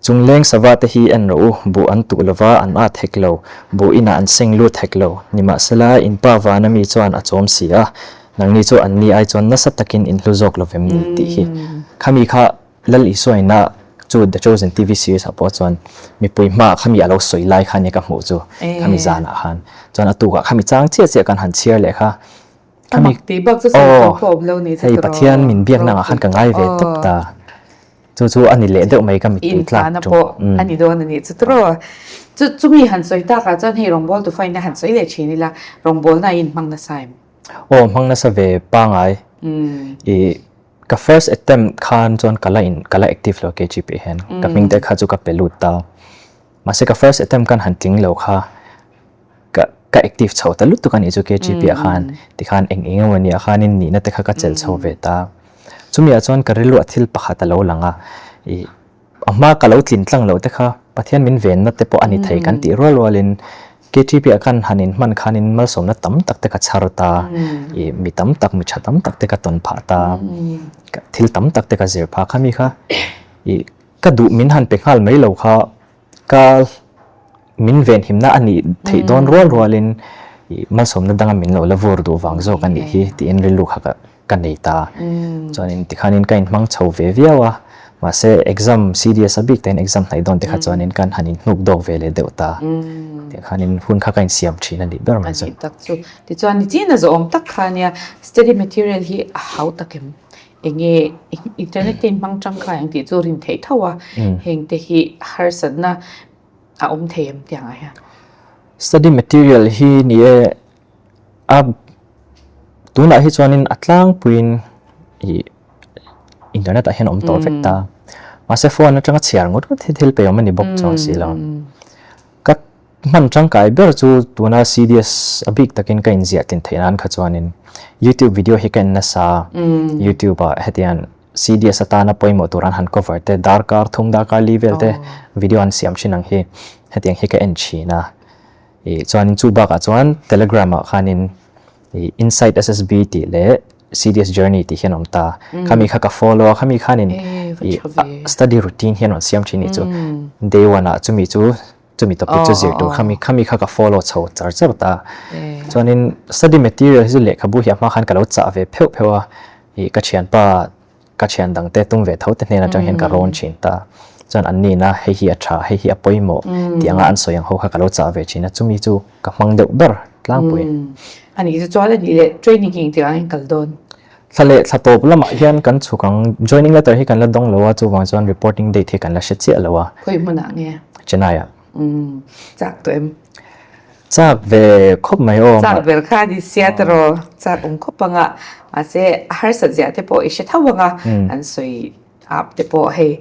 B: Chungleng sava te hi en rawh u, buh an tuh lova an at hek lo, buh inah an seng lut hek lo. Nimahsela, in pa vana mi chuan a chawm si a, nangni chu an ni ai chuan nasa takin in hlu zawk lo vem ni tih hi. Khami kha Lal Isua ina chu The Chosen TV series ah pawh chuan mipui hmaah khami a lo sawi lai kha nia ka hmuh chu, khami zanah khan. Chuan a tukah khami chang chiah chiah kan han chhiar leh kha.
A: Khami
B: aw hei Pathian min biakna angah khan ka ngai ve tawp ta. Chu chu a ni leh deuh mai ka mittui tlak
A: Inhmana pawh a ni dawn a nih chu tiraw. Chu chumi han sawi takah chuan hei rawngbawltu faina han sawi leh thin ila, rawngbawlna a inhmang nasa em?
B: Aw, hmang nasa ve pangai. I ka first attempt khan chuan ka la in ka la active lo KGP hian. Ka hming te kha chu ka pe lut ta. Mahse ka first attempt khan han tling lo kha ka ka active chho ta lutuk a nih chu KGP ah khan tikhan eng eng emaw nia khanin nihna te kha ka chelh chho ve ta. Chumi ah chuan ka rilru ah thil pakhat a lo lang a, ih a hma ka lo tlin tlang loh te kha Pathian min venna te pawh a ni thei kan tih rual rualin KGP ah khan han inhman khanin malsawmna tam tak te ka chhar ta, ih mi tam tak mi tha tam tak te ka tawn phah ta, thil tam tak te ka zir phah kha mi kha ih Ka duh min han pe nghal mai lo kha ka min venhimna a nih theih dawn rual rualin malsawmna danga min lo la vur duh vang zawk a nih hi tiin rilru kha ka nei ta. Chuanin tikhanin ka inhmang chho ve viau a, mahse exam CDS a bik takin exam hnaih dawn te kha chuanin kan han inhnuk dawk ve leh deuh ta. Tikhanin hun kha ka insiam thin a nih ber mai chu.
A: A nih tak chu. Tichuan nichin a zawhawm tak kha ania study material hi a hau tak em? Enge internet te in hmang tangkai ang tih chu rin theih tho a, heng te hi harsatna a awm thei em tih ang ah hian.
B: Study material hi ni e a tunah hi chuanin a tlangpuiin ih internet ah hian a awm tawh vek ta. Mahse phone atanga chhiar ngawt ngawt hi thil pe awm a ni bawk chuang si lo. Ka. hman tangkai ber chu tuna CDS a bik takin ka inziah tlin theih nan kha chuanin YouTube video hi ka en nasa a, YouTube ah hetiang CDS atana pawimawh tur an han cover te darkar thum darkar li vel te video an siam thin ang hi hetiang hi ka en thin a. Ih chuanin chu bakah chuan Telegram ah khanin ih Insight SSB tih leh CDS Journey tih hian a awm ta. Khami kha ka follow a, khami khanin ih study routine hian rawn siam thin nih chu. Day one ah chumi chu chumi topic chu zir tur khami khami kha ka follow chho char char ta. Chuanin study material hi chu lehkhabu hi a hma khan ka lo chah ve pheuh pheuh a, ih ka thianpa ka thian dang te tum ve tho te hnen atang hian ka rawn thin ta. Chuan an nihna hei hi a tha, hei hi a pawimawh tih anga an sawi ang ho kha ka lo chah ve thin a, chumi chu ka hmang deuh ber tlangpui.
A: A nih chu chuan a nih leh training hi engtikah nge kal dawn?
B: Thla leh thla tawp lamah hian kan chhuk ang, joining letter hi kan la dawng lo a, chuvang chuan reporting date hi kan la hre chiah lo a.
A: Khawi hmunah nge?
B: Chennai ah.
A: Chak tawh em?
B: Chak ve khawp mai aw.
A: Chak ber kha a ni sia tiraw, chak awm khawp ang a, mahse a harsat ziah te pawh i hre tho ang a, an sawi ap te pawh hei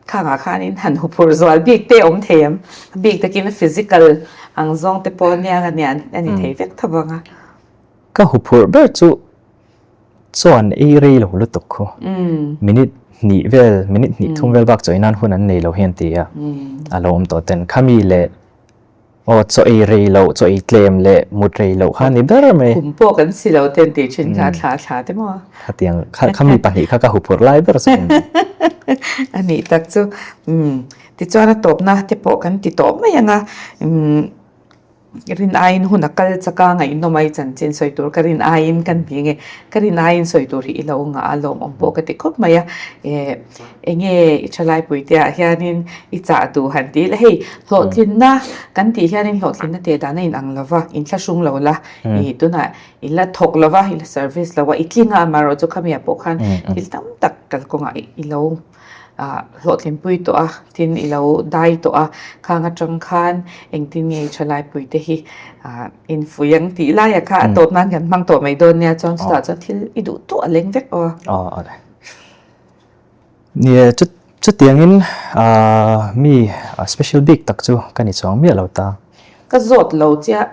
A: khangah khanin han huphurh zual bik te awm thei em? A bik takin physical ang zawng te pawh nia ka nia a ni thei vek tho ang a.
B: Ka huphurh ber chu Chuan ei rei lo lutuk khu. Minute hnih vel, minute hnih thum vel bak chawi nan hun an nei lo hian ti a, a lo awm tawh ten. Khami leh aw chaw ei rei loh, chaw ei tlem leh mut rei loh kha a ni ber mai.
A: Kum pawh kan si lo ten tih thin kha thla thla te maw?
B: Khatiang, khami pahnih kha ka huphurh lai ber chu.
A: A nih tak chu. Tichuan a tawpna te pawh kan ti tawh mai ang a. Rin aiin hun a kal chak a, ngaihnawm ai chanchin sawi tur ka rin aiin kan ti nge, ka rin aiin sawi tur hi i lo ngah a lawmawm pawh ka ti khawp mai a, eh enge i thalaipui te ah hianin i chah duh han ti ila, hei hlawhtlinna kan tih hianin hlawhtlinna teh dan a inang lo va, inthlahrung lo la, ih tunah i la thawk lo va, i la service lo va, i tling a amaherawhchu khami ah pawh khan thil tam tak kalkawngah i lo. Hlawhtlinpui tawh a, tin i lo dai tawh a, khang atang khan engtin nge i thalaipui te hi infuih ang tih laia kha a tawp nan kan hmang tawh mai dawn nia chuan chutah chuan thil i duh tawh a leng vek aw.
B: Aw awle. Nia chu chutiangin mi special bik tak chu ka ni chuang miah lo ta.
A: Ka zawt lo chiah.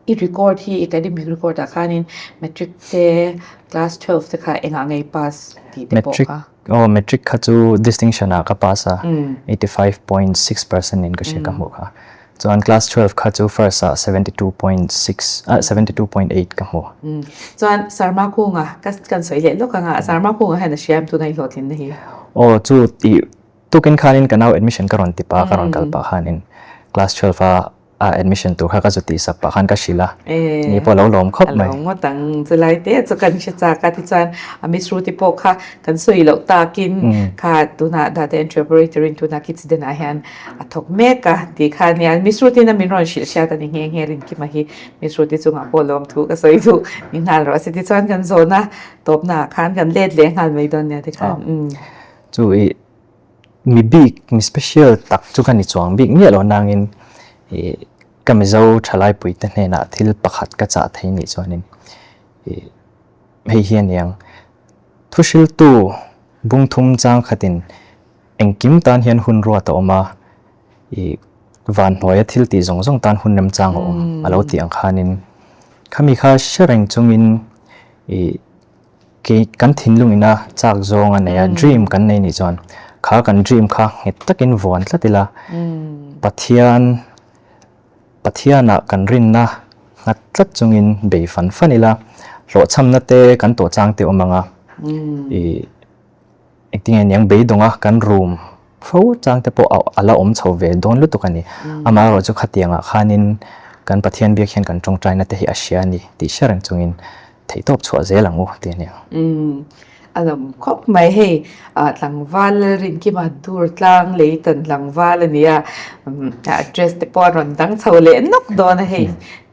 A: I record hi academic record ah khanin matric te class 12 te kha engah nge i pass tih te pawh kha?
B: Aw matric kha chu distinction ah ka pass a, 85.6 percent in ka hria ka hmuh kha. Chuan class 12 kha chu first ah 72.6 ah 72.8 ka hmu.
A: Chuan Sarma Kunga ka kan sawi leh lawk anga Sarma Kunga hian a hria em tuna i hlawhtlinna hi?
B: Aw chu tih tukin khanin ka nau admission ka rawn ti pah a ka rawn kal pah khanin class 12 a A admission tur kha ka zu tih sak pah khan ka hrilh a, ni pawh a lo lawm khawp mai.
A: A lo ngawt ang, chulai te chu kan hre chak a, tichuan a Miss Ruth-i pawh kha kan sawi loh takin kha tunah data entry operator-in tunah Kids-den ah hian a thawk mek a tih kha a nia. Miss Ruth-in a min rawn hrilh hriat a ni nghe nghe Rinkima hi Miss Ruth-i chungah pawh lawm thu ka sawi duh ni nghal rawh se. Tichuan kan zawhna tawpnaah khan kan let leh nghal mai dawn nia tikhan.
B: Chu i Mi bik, mi special tak chu ka ni chuang bik miah lo nangin ih ka Mizo thalaipui te hnenah thil pakhat ka chah thei nih chuanin ih hei hi a niang. Thuhriltu bungthum chang khatin engkim tan hian hun ruat a awm a, ih van hnuaia thil tih zawng zawng tan hun remchang a awm a lo tih ang khanin khami kha hre reng chungin ih Kei kan thinlung ina chak zawng a nei a, dream kan nei nih chuan kha kan dream kha nghet takin vuan tlat ila, Pathian Pathianah kan rinna nghat tlat chungin bei fan fan ila, hlawhchhamna te kan tawh chang te awm ang a, ih engtinge niang beidawng a kan room Fo chang te pawh a la awm chho ve dawn lutuk a ni. Amaherawh chu khatiangah khanin kan Pathian biak hian kan tawngtaina te hi a hria a ni tih hre reng chungin theihtawp chhuah zel ang u tih a ni ang.
A: Umm a lawm khawp mai hei tlangval Lalrinkima dur tlang lei tan tlangval a ni a, a address te pawh a rawn dang chho leh nawk dawn a hei.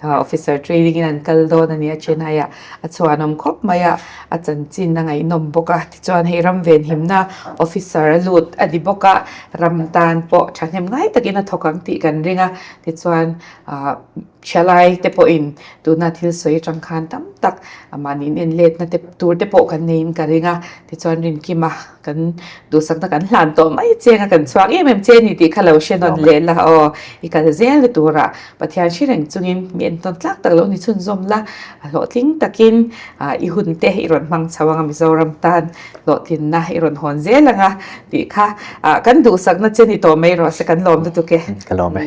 A: Officer training in an kal dawn a ni a, Chennai ah a chhuanawm khawp mai a, a chanchin a ngaihnawm bawk a, tichuan hei ram venhimna officer a lut a ni bawk a, ram tan pawh thahnem ngai takin a thawk ang tih kan ring a, tichuan ah thalai te pawhin tuna thil sawi atang khan tam tak mahni in en letna te tur te pawh kan neiin ka ring a, tichuan Rinkima Kan duhsakna kan hlan tawh mai che anga kan chhuak em em che ni tih kha lo hre nawn leh la aw. I kal zel na turah Pathian hre reng chungin mi entawn tlak tak lo ni chhunzawm la, a hlawhtling takin i hun te i rawn hmang chho anga Mizoram tan hlawhtlinna i rawn hawn zel anga tih kha kan duhsakna che ni tawh mai rawh se kan lawm lutuk e.
B: Ka lawm e.